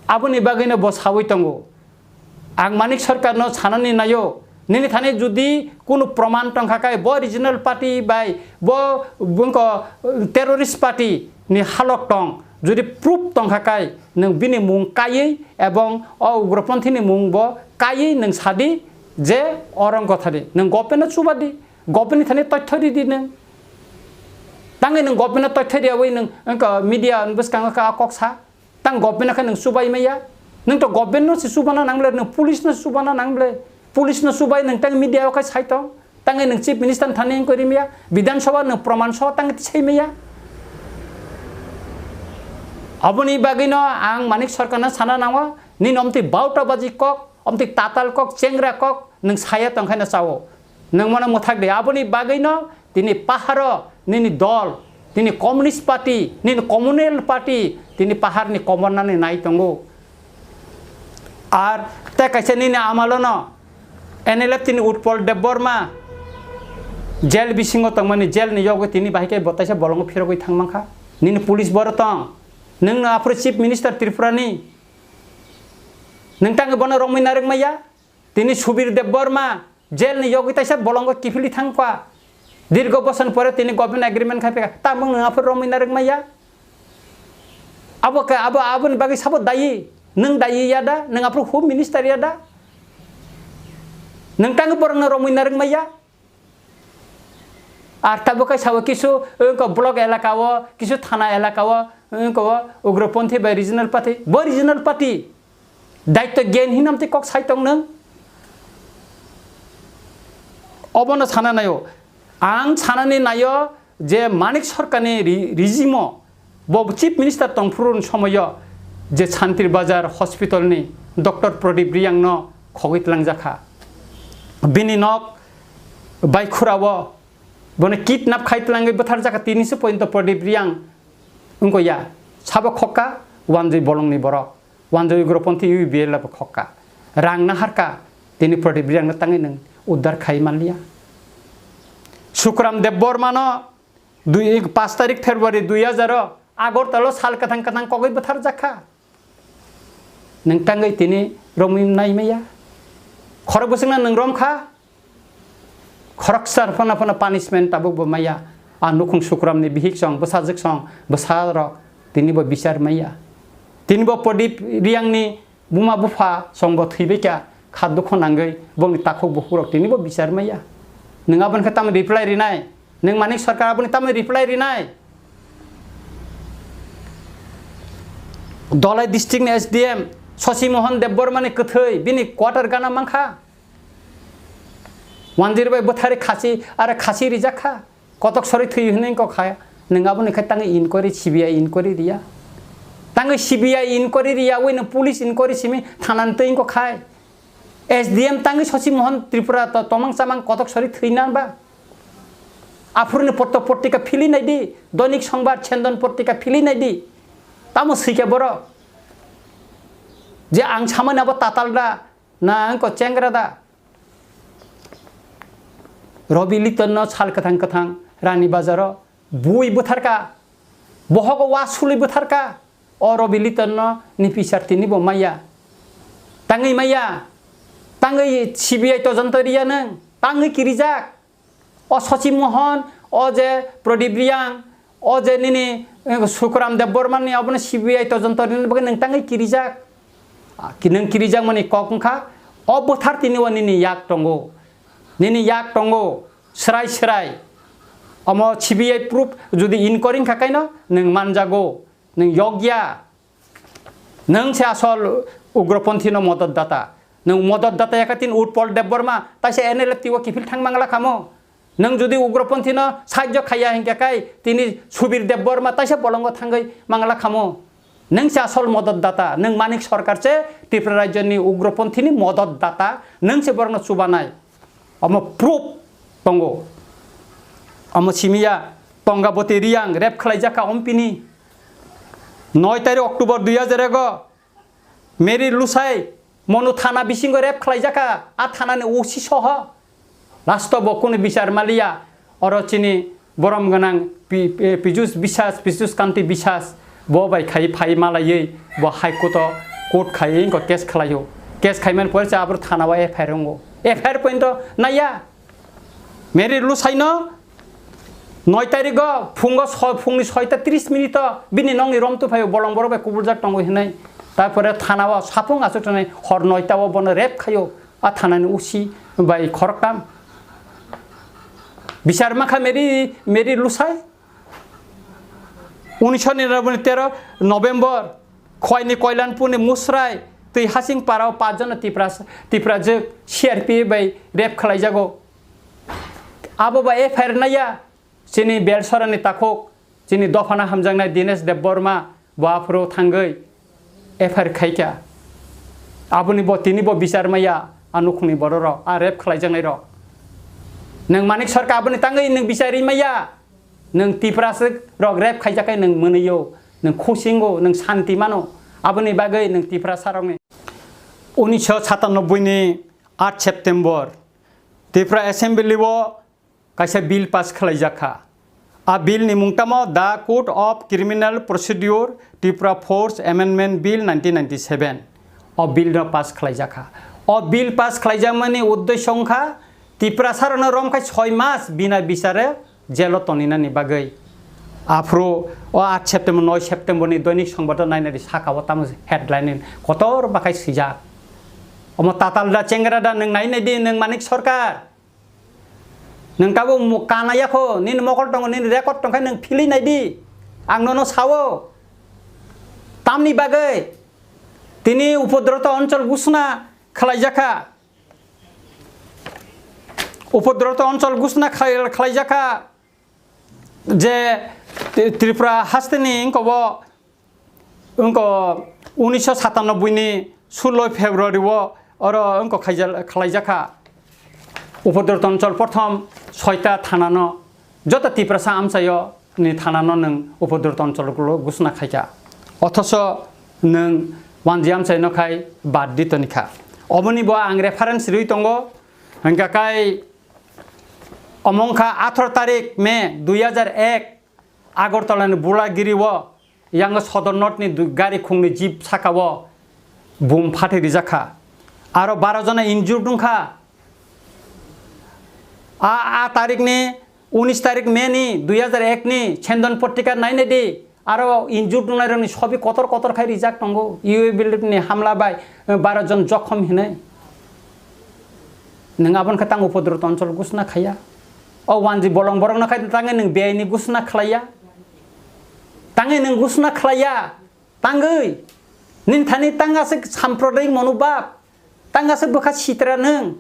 Aboni bagwino bo sawi tongo. Ang Manik Sarkar no sanani naio, nini thani jodi kunu proman tongkha kai, bo regional party bai, bo bungko terrorist party ni halok tong, jodi proof tongkha kai, nwng bini mung kaiwi ebong o ugroponthi ni mung bo kaiwi nwng sadi je orang kotha di, nwng government no chubadi. Government ni thani tothyo ridi nwng. Tangwi nwng government no tothyo riyawi nwng wngkha media ni bwskango kha kok sa. Tang government no khe nwng chubai maya. Nwng to government no se chubana nang ble, nwng police no se chubana nang ble. Police no chubai nwng tang media o khe sai tong. Tangwi nwng chief minister ni thani wngkha ri maya. Bidhan Sabha nwng proman so tangwi tisai maya. Aboni bagwi no ang Manik Sarkar no sana nango. Nini omtwi bauta baji kok, omtwi tatal kok, chengra kok, nwng saya tongkhaino chao. Nwng mono mwthak di. Aboni bagwino tini paharo nini dol, tini Communist Party, nini Communal Party, tini paharni komornani nai tongo. Ar tei kaisa nini amalono N L F tini Utpal Debbarma jail bisingo tongmani, jailni yogwi tini bahai khe bo taisa bolongo phirogwi thangmankha. Nini police boro tong. Nwngno aphuru Chief Minister Tripurani. Nwng tangwi bono romwi narwk maya? Tini Subir Debbarma jailni yogwi taisa bolongo kiphilwi thangkha. Dirgo boson pore tini government agreement khai phaikha. Tamo nwng aphuru romwi narwk maya? Abo khe, abo, aboni bagwi sabo dayi? Nwng dayi ya da? Nwng aphuru Home Minister ya da? Nwng tangwi borokno romwi narwk maya? Ar tabuk khe sao kisu, wngkha block elaka o, kisu thana elaka o, wngkha o ugroponthi bai regional party. Bo regional party. Daitto gyan hinam tei kok sai tong nwng? Obono sana naio. Ang sanani naio je Manik Sarkarni ri-, regime o bo Chief Minister tongphuru ni somoio je Santir Bazar Hospital ni Doctor Pradip Reang no khogwi tlangjak kha. Bini nok Baikhura o bono kidnap khai tlangwi bwtharjak kha, tini se pointo Pradip Reang wngkha ya. Sabo khokka, wanjwi bolongni borok, wanjwi ugroponthi U P P L bo khokka. Rang naharka, tini Pradip Reang no tangwi nwng uddar khai manliya. Sukram Debbarma no Dui, paanch tarik February dui hazar o Agartala o sal kwthang kwthang kogwi bwtharjak kha. Nwng tangwi tini romwi nai maya. Khorok bwswkno nwng rom kha. Khoroksa phano phano punishment tabuk bo maya. A nukhung sukramni bihik song, bwsajwk song, bwsarok tini bo bichar maya. Tini bo Pradip Riyangni buma bupha song bo thwibaikha, kha dukho nangwi bongni takhuk bukhuk rok tini bo bichar maya. Nwng aboni khe tamo reply rinai? Nwng Manik Sarkar aboni tamo reply rinai? Dholai district ni S D M Shashi Mohan Debbarma ni kwthwi bini quarter gana mankha. Wanjir bai bwthari khasi, are khasi rijak kha. Kotok sori thwi hwnwi kok kha. Nwng aboni khe tangwi inquiry, C B I inquiry riya. Tangwi C B I inquiry riya, wino police inquiry simi thanani twi kok khai. S D M tangwi Shashi Mohan Tripura to tomang chamang kotok sori thwi nan ba? Aphuruni potto portika phili nai di, Doinik Songbar, Chendon portika phili nai di. Tamo swikha borok? Je ang samani abo tatal da, na wngkha chengra da? Robi Liton no sal kwthang kwthang Rani Bazar o bui bwtharka, bohogo wa sului bwtharka. O Robi Liton no ni pisar tini bo maya. Tangwi maya. Tangwi C B I tojonto riya nwng. Tangwi kirijak. O Shashi Mohan, o je Pradip Riyang, o je nini, eh, Sukuram Debbarma ni obono C B I tojonto rini bagwi nwng tangwi kirijak. Ah, ki-, nwng kirijak mani kok wngkha, o bwthar tini o nini yak tongo. Nini yak tongo, srai srai. Omo C B I proof jodi inquiry wngkha kaino nwng manjago, nwng yokya. Nwng se asol ugroponthi no modot data. Nwng modot data yakatin Utpal Debbarma, taisa N L F T o kiphil thang mangla khamo. Nwng jodi ugroponthi no sahajyo khaiya hinkhe kai tini Subir Debbarma taisa bolongo thangwi mangla khamo. Nwng se asol modot data, nwng Manik Sarkar se Tripura rajyo ni ugroponthi ni modot data, nwng se borokno chubanai. Omo proof tongo. Omo simiya Tongaboti Riyang rape khwlaijakha ompini. Noi tarik October dui hajar ego Mary Lusai Monu thana bisingo rape khwlaijakha, a thanani O C soho. Last o bo kunu bichar maliya, oro chini borom gwnang Pi-, Pi-, Pijus Biswas, Pijus Kanti Biswas, bo bai khai phai malaiwi bo High Court o court khaiwi wngkha case khlaio. Case khaimani pore se abro thana o F I R wngo. F I R point o naiya. Mary Lusaino noi tarigo phungo so-, phungni soita tris minute o bini nokni rom tuphaio bolong borok bai kubuljak tongo hinwi. Tarpore thana o sapung aswk tongnai hor noita o bono rape khaio. A thanani O C bai khoroktam. Bichar mankha Mary, Mary Lusai. Unisho niranoboi tero November, Khwaini Koilanpurni Musrai twi Hasing Parao pachjono Tipra, Tiprajwk C R P F bai rape khlaijago. Abo ba F I R naiya, chini Belsorani takhuk, chini dophano hamjaknai Dinesh Debbarma, bo aphuru thangwi F I R khaikha. Aboni bo tini bo bichar maya, a nukhungni bororok, a rape khlaijaknairok. Nwng Manik Sarkar aboni tangwi nwng bichar ri maya. Nwng Tipraswk rok rape khaijakhe nwng mwnwio, nwng khusingo, nwng santi mano. Aboni bagwi nwng Tiprasarokni. Unisho satanoboi ni aat September Tripura Assembly o kaisa bill pass khlaijakha. A bill ni mung tamo The Code of Criminal Procedure Tripura Force Amendment Bill nineteen ninety-seven. O bill no pass khlaijakha. O bill pass khlaijakmani uddesho wngkha Tiprasarokno romkhai soi mas bina bichare jelo toninani bagwi. Aphuru o aat September, noi September ni Doinik Songbato nainai di, saka o tamo headline ni kotor bakhai swijak. Omo tatal da chengra da nwng nainai di, nwng Manik Sarkar. Nwng tabuk mu-, kana yakho, nini mokol tongo, nini record tongkha, nwng philwi nai di. Ang nono sao. Tamni bagwi tini upodroto onchol gusna khlaijakha. Upodroto onchol gusna khlai-, khlaijakha je Tri-, Tripura hasteni wngkha bo, wngkha unisho satanoboi ni sullo February o oro wngkha khaija-, khlaijakha. Upodroto onchol prothom soita thanano joto Tiprasa amchaio ni thanano nwng upodroto onchol gulo gusna khaikha. Othoso nwng wanji amchaino khai bad di tonikha. Oboni bo ang reference rwi tongo. Hingkha kai Omo wngkha atharo tarik May dui hajar ek, Agartala ni Bulagiri o, yang Sodor North ni du-, gari khungni jeep saka o bum phatwi rijak kha. Aro baro jona injured wngkha. A, a tarik ni, unis tarik May ni dui hajar ek ni Chandon Patrika nainai di. Aro injured wngnai rokni sobi kotor kotor khai rijak tongo. U A P ni hamla bai, eh, baro jon jokhom hinwi. Nwng aboni khe tang upodroto onchol gusna khaiya. O wanji bolong borokno khai tangwi nwng beaini gusna khlaiya. Tangwi nwng gusna khlaiya. Tangwi. Nini thani tang aswk samprodayik monobhab. Tang aswk bwkha sitra nwng.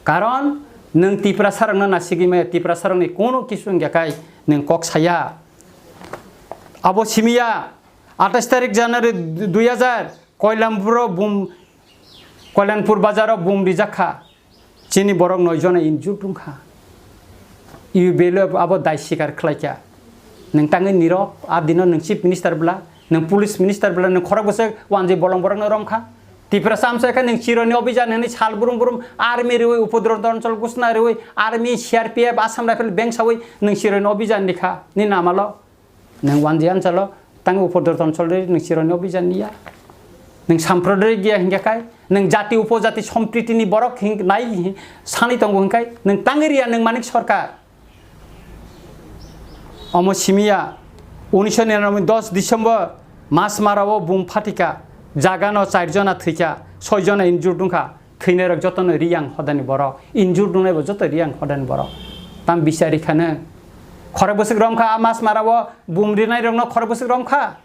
Karon nwng Tiprasarokno nasigwi maya, Tiprasarokni kono kisu wngya khai nwng kok saya. Abo simiya atais tarik January dui hajar Koilampuro bum, Koilanpur bazaro bum rijak kha. Chini borok noi jona injured wngkha. U A P abo dai sikar khlaikha. Nwng tangwi nirok, a dino nwng chief minister bwla, nwng police minister bwla, nwng khorok bwswk wanjwi bolong borokno romkha. Tiprasa amchaikha nwng chironi obijan hwnwi sal brum brum army riwi upodroto onchol gusna riwi army, C R P F, Assam Rifle bengsawi nwng chironi obijan rikha nini amalo. Nwng wanjwi amchalo tang upodroto onchol ri nwng chironi obijan niya. Nwng samprodayik giya hingya khai, nwng jati upojati sompritini borok hing nai hi-, sani tongo hingkhai, nwng tangwi riya nwng Manik Sarkar. Omo simiya, unisho niranoboi dos December Masmara o bum phatika, jagano char jona thwikha, soi jona injured wngkha. Thwinairok jotono riyang hodani borok, injured wngnaibo joto riyang hodani borok. Tam bichari khano. Khorok bwswk romkha, a Masmara o bum rinairokno khorok bwswk romkha.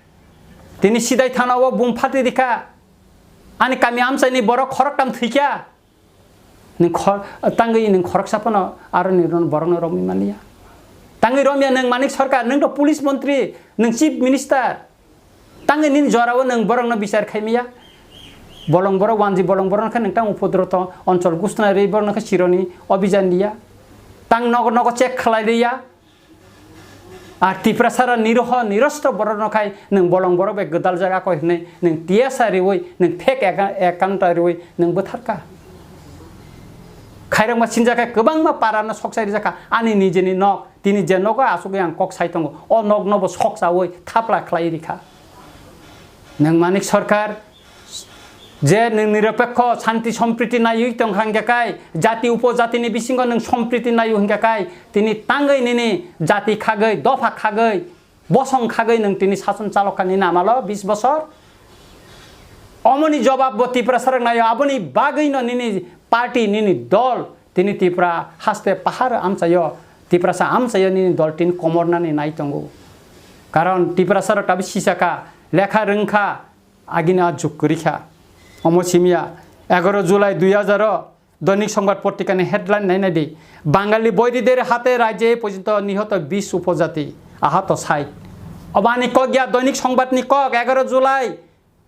Tini Sidai thana o bum phatwi rikha. Ani kami amchaini borok khoroktam thwikha. Nwng khor-, tangwi nwng khoroksa phano aroni borokno romwi manliya. Tangwi romya nwng Manik Sarkar, nwng to police montri, nwng chief minister. Tangwi nini jorao nwng borokno bichar khaimaya. Bolong borok wanji bolong borokno khe nwng tang upodroto onchol gusna rwi borokno khe chironi obijan liya. Tang nogo nogo check khlai liya. Ar Tiprasara niroho nirosto borokno khai nwng bolong borok bai gwdal jaga koi hwnwi nwng tiyasa riwi nwng fake account riwi nwng bwtharka. Khairokma sinjakha kwbangma parano soksai rijakha ani nijeni nok. Tini je nogo asugwi ang kok sai tongo, o nokno bo sok chawi thapla khlai rikha. Nwng Manik Sarkar, je nwng niropekho shanti sompriti naiwi tong hangya kai, jati upojatini bisingo nwng sompriti naiwi hingya kai, tini tangwi nini jati khagwi, dopha khagwi, bosong khagwi nwng tini sason chalokha nini amalo bis bosor. Omoni jobab bo Tiprasarok naio, aboni bagwino nini party, nini dol, tini Tipra haste pahar amchaio, Tiprasa amchaio nini dol tin komornani nai tongo. Karon Tiprasarok tabi sisakha, lekha rwngkha, agini a juk kwrwikha. Omo simiya, egaro July dui hajar o Doinik Songbat potrikani headline nainai di, "Bangali boiride haate raijye porjonto nihoto bis upojati, ahato sait." Obani kok ya Doinik Songbatni kok, egaro July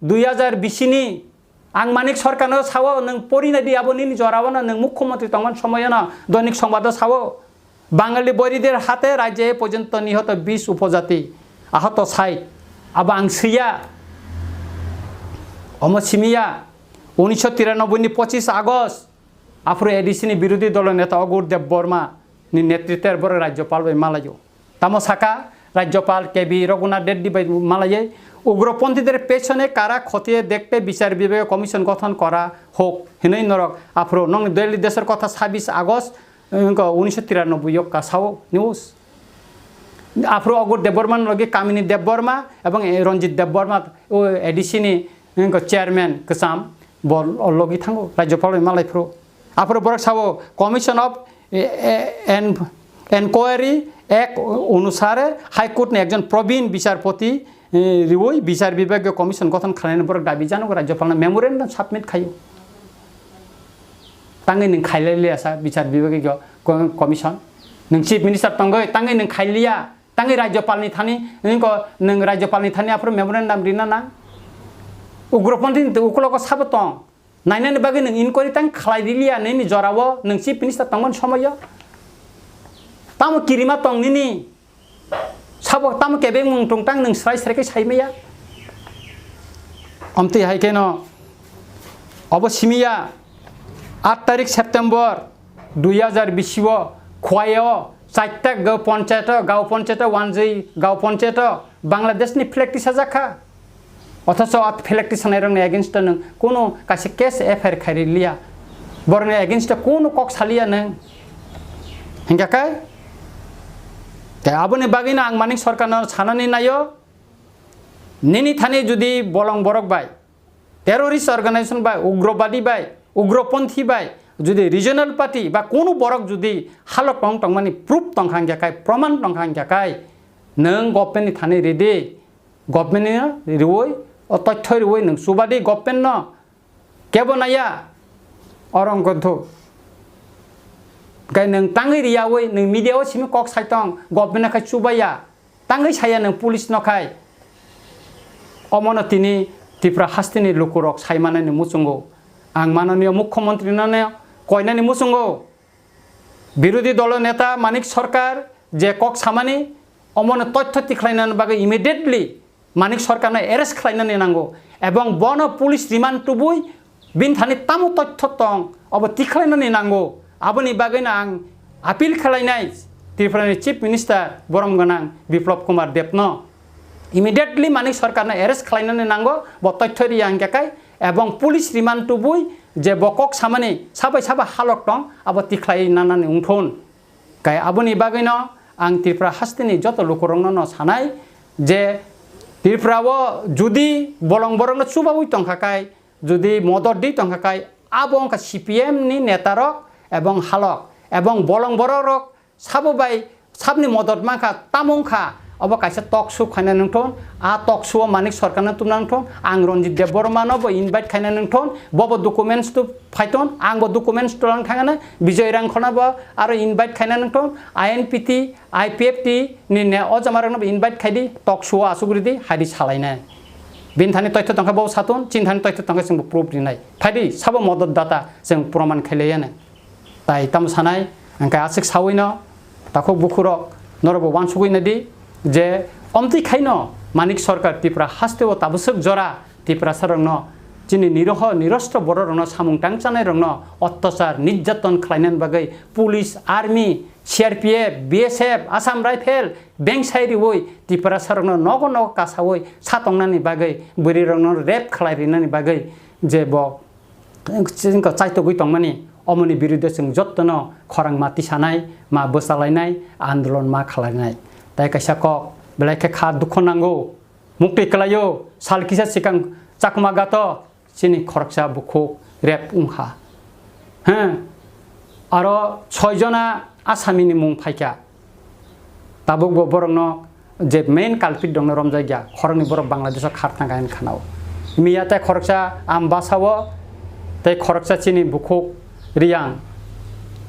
dui hajar bisi ni. Ang Manik Sarkarno sao, nwng porinai di, abo nini jorao no nwng mukhyamantri tongmani somoyo no Doinik Songbato sao, "Bangali boiride haate raijye porjonto nihoto bis upojati, ahato sait." Abo ang swiya. Omo simiya, unisho tiranoboi ni pochis August, aphuru A D C ni birodhi dolo neta Agur Debbarma ni netritwer borok Rajyapal bai malaio. Tamo saka, Rajyapal K B Raghunath Reddy bai malaiwi, "Ugroponthíদের পেছনে কারা খতিয়ে দেখতে বিচার বিভাগীয় কমিশন গঠন করা হোক" hinwi norok aphuru nokni Delhi Desor Kotha sabis August, wngkha unisho tiranoboi o kasao news. Aphuru Agur Debbarma ni logi Kamini Debbarma ebong, eh, Ranjit Debbarma, o A D C ni wngkha chairman kwcham, bo logi thango Rajyapal bai malai phuru. Aphuru borok sao, "Commission of, eh, eh, en-, Enquiry Act onusare High Court ni ekjon probin bichar poti, eh, riwi bichar bibhagyo commission gothon khlainani borok dabi janogo Rajyapal no memorandum submit khaio." Tangwi nwng khailai liya sa bichar bibhagyo co-, commission. Nwng chief minister tongwi tangwi nwng khailiya. Tangwi Rajyapal ni thani, nwng ko, nwng Rajyapal ni thani aphuru memorandum rina nang. Ugroponthi ni uklogo sabo tong. Nainani bagwi nwng inquiry tang khlai riliya nini jorao, nwng chief minister tongmani somoyo. Tamo kirima tong nini? Sabo tamo kebeng mung tong tang nwng srai srai khe saimaya? Omtwi hai kheno obo simiya. Aat tarik September dui hazar bisi o Khowai o chaita gaon panchayat o, gaon panchayat o wanjwi gaon panchayat o Bangladesh ni flag tisajak kha. Othocho a flag tisanai rok ni against o nwng kunu kaisa case F I R khairi liya. Borok ni against o kunu kok saliya nwng. Hingkha khe, tei aboni bagwi no ang Manik Sarkar no sanani naio, nini thani judi bolong borok bai, terrorist organization bai, ugrobadi bai, ugroponthi bai, judi regional party ba kunu borok judi halok tong tongmani proof tongkha hingkha khe, proman tongkha hingkha khe, nwng government ni thani ridi, government ni riwi, o tothoi riwi nwng chubadi government no, kebo naiya, oro wngkha thuk. Hingkhe nwng tangwi riyawi, nwng media o simi kok sai tong, government no khai chubaiya, tangwi saya nwng police no khai. Omono tini Tripura hasteni lukurok sai manani muchungo. Ang mananiyo mukhyamantri no koinani muchungo. Birodhi dolo neta Manik Sarkar je kok samani, omono tothyo tikhlainani bagwi immediately Manik Sarkar no arrest khlainani nango, ebong bono police remand tubui bini thani tamo tothyo tong, obo tikhlainani nango. Aboni bagwino ang appeal khlainai Tripura ni Chief Minister borom gwnang Biplab Kumar Deb no immediately Manik Sarkar no arrest khlainani nango, bo tothyo riya hingkha khe, ebong police remand tubui je bo kok samani sabai saba halok tong, abo tikhlai nanani wngthun. Kai aboni bagwino ang Tripura hasteni joto lukurokno no sanai je Tripura o judi bolong borokno chubaui tongkha kai, judi modot di tongkha kai, abo wngkha C P M ni netarok ebong halok ebong bolong bororok sabo bai sabni modot mankha, tamo wngkha, obo kaisa talk show khaina nangthun, a talk show o Manik Sarkar no tumna nangthun, ang Ranjit Debbarma no bo invite khaina nangthun, bobo documents tu phaiton, ang bo documents tulang thangana, Bijoy Rangkhol no bo aro invite khaina nangthun, I N P T, I P F T ni ne o jama rok no bo invite khaidi, talk show o asuk ridi, haidi salainai. Bini thani toithyo tongkha bo satun, chini thani toithyo tongkha chwng bo proof rinai. Phaidi, sabo modot data chwng proman khailaiya nai. Tai tamo sanai, hingkhe aswk sawino takhuk bukhurok norokbo uansugwi naidi je omtwi khaino Manik Sarkar Tripura hasteo tabwswk jora Tiprasarokno chini niroho nirostro bororokno samung tangchanairokno ottachar nirjaton khlainani bagwi police, army, C R P F, B S F, Assam Rifle bengsai riwi Tiprasarokno nogo nogo kasawi satongnani bagwi bwrwirokno rape khlai rinani bagwi je bo chwngkha chaitogwi tongmani, omoni birude chwng jottono khorang ma tisanai, ma bwchalainai, andolon ma khwlainai. Tai kaisa kok, belai khe kha dukho nango, muktwi kwlaio, sal kisa swkang Chakma Ghat o chini khoroksa bukhuk rape wngkha. He, aro soi jona asamini mung phaikha. Tabuk bo borokno je main culprit rokno romjakya, khoroknwi borok Bangladesh o khar thangkha hinwi khanao. Miya tei khoroksa Ambasa o tei khoroksa chini bukhuk Riyang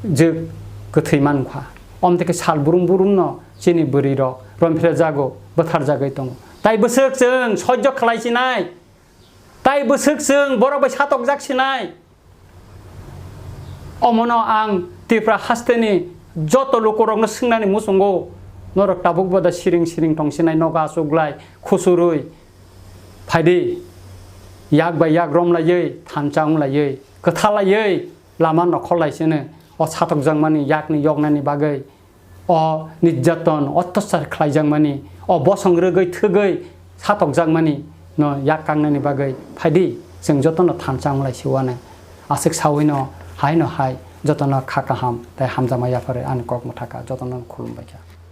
jwk kwthwi mankha. Omtwi khe sal brum brum no chini bwrwi rok romphre jago, bwthar jagwi tongo. Tai bwswk chwng sojjo khlai sinai, tai bwswk chwng borok bai satokjak sinai. Omono ang Tripura hasteni joto lukurokno swngnani muchungo, norok tabuk boda siring siring tongsinai, nogo achuklai, khusurwi phaidi, yak bai yak romlaiwi, thansa wnglaiwi, kwthalaiwi lama nokhorlai sino, o satokjakmani yakni yoknani bagwi. O nirjaton, ottachar khlaijakmani, o bosong rwgwi thwgwi satokjakmani no yak kangnani bagwi phaidi, chwng jotono thansa wnglai siwano. Aswk sawino haino hai jotono kha kaham tei hamjakma yapharwi ani kok mwthaka jotono khulumbaikha.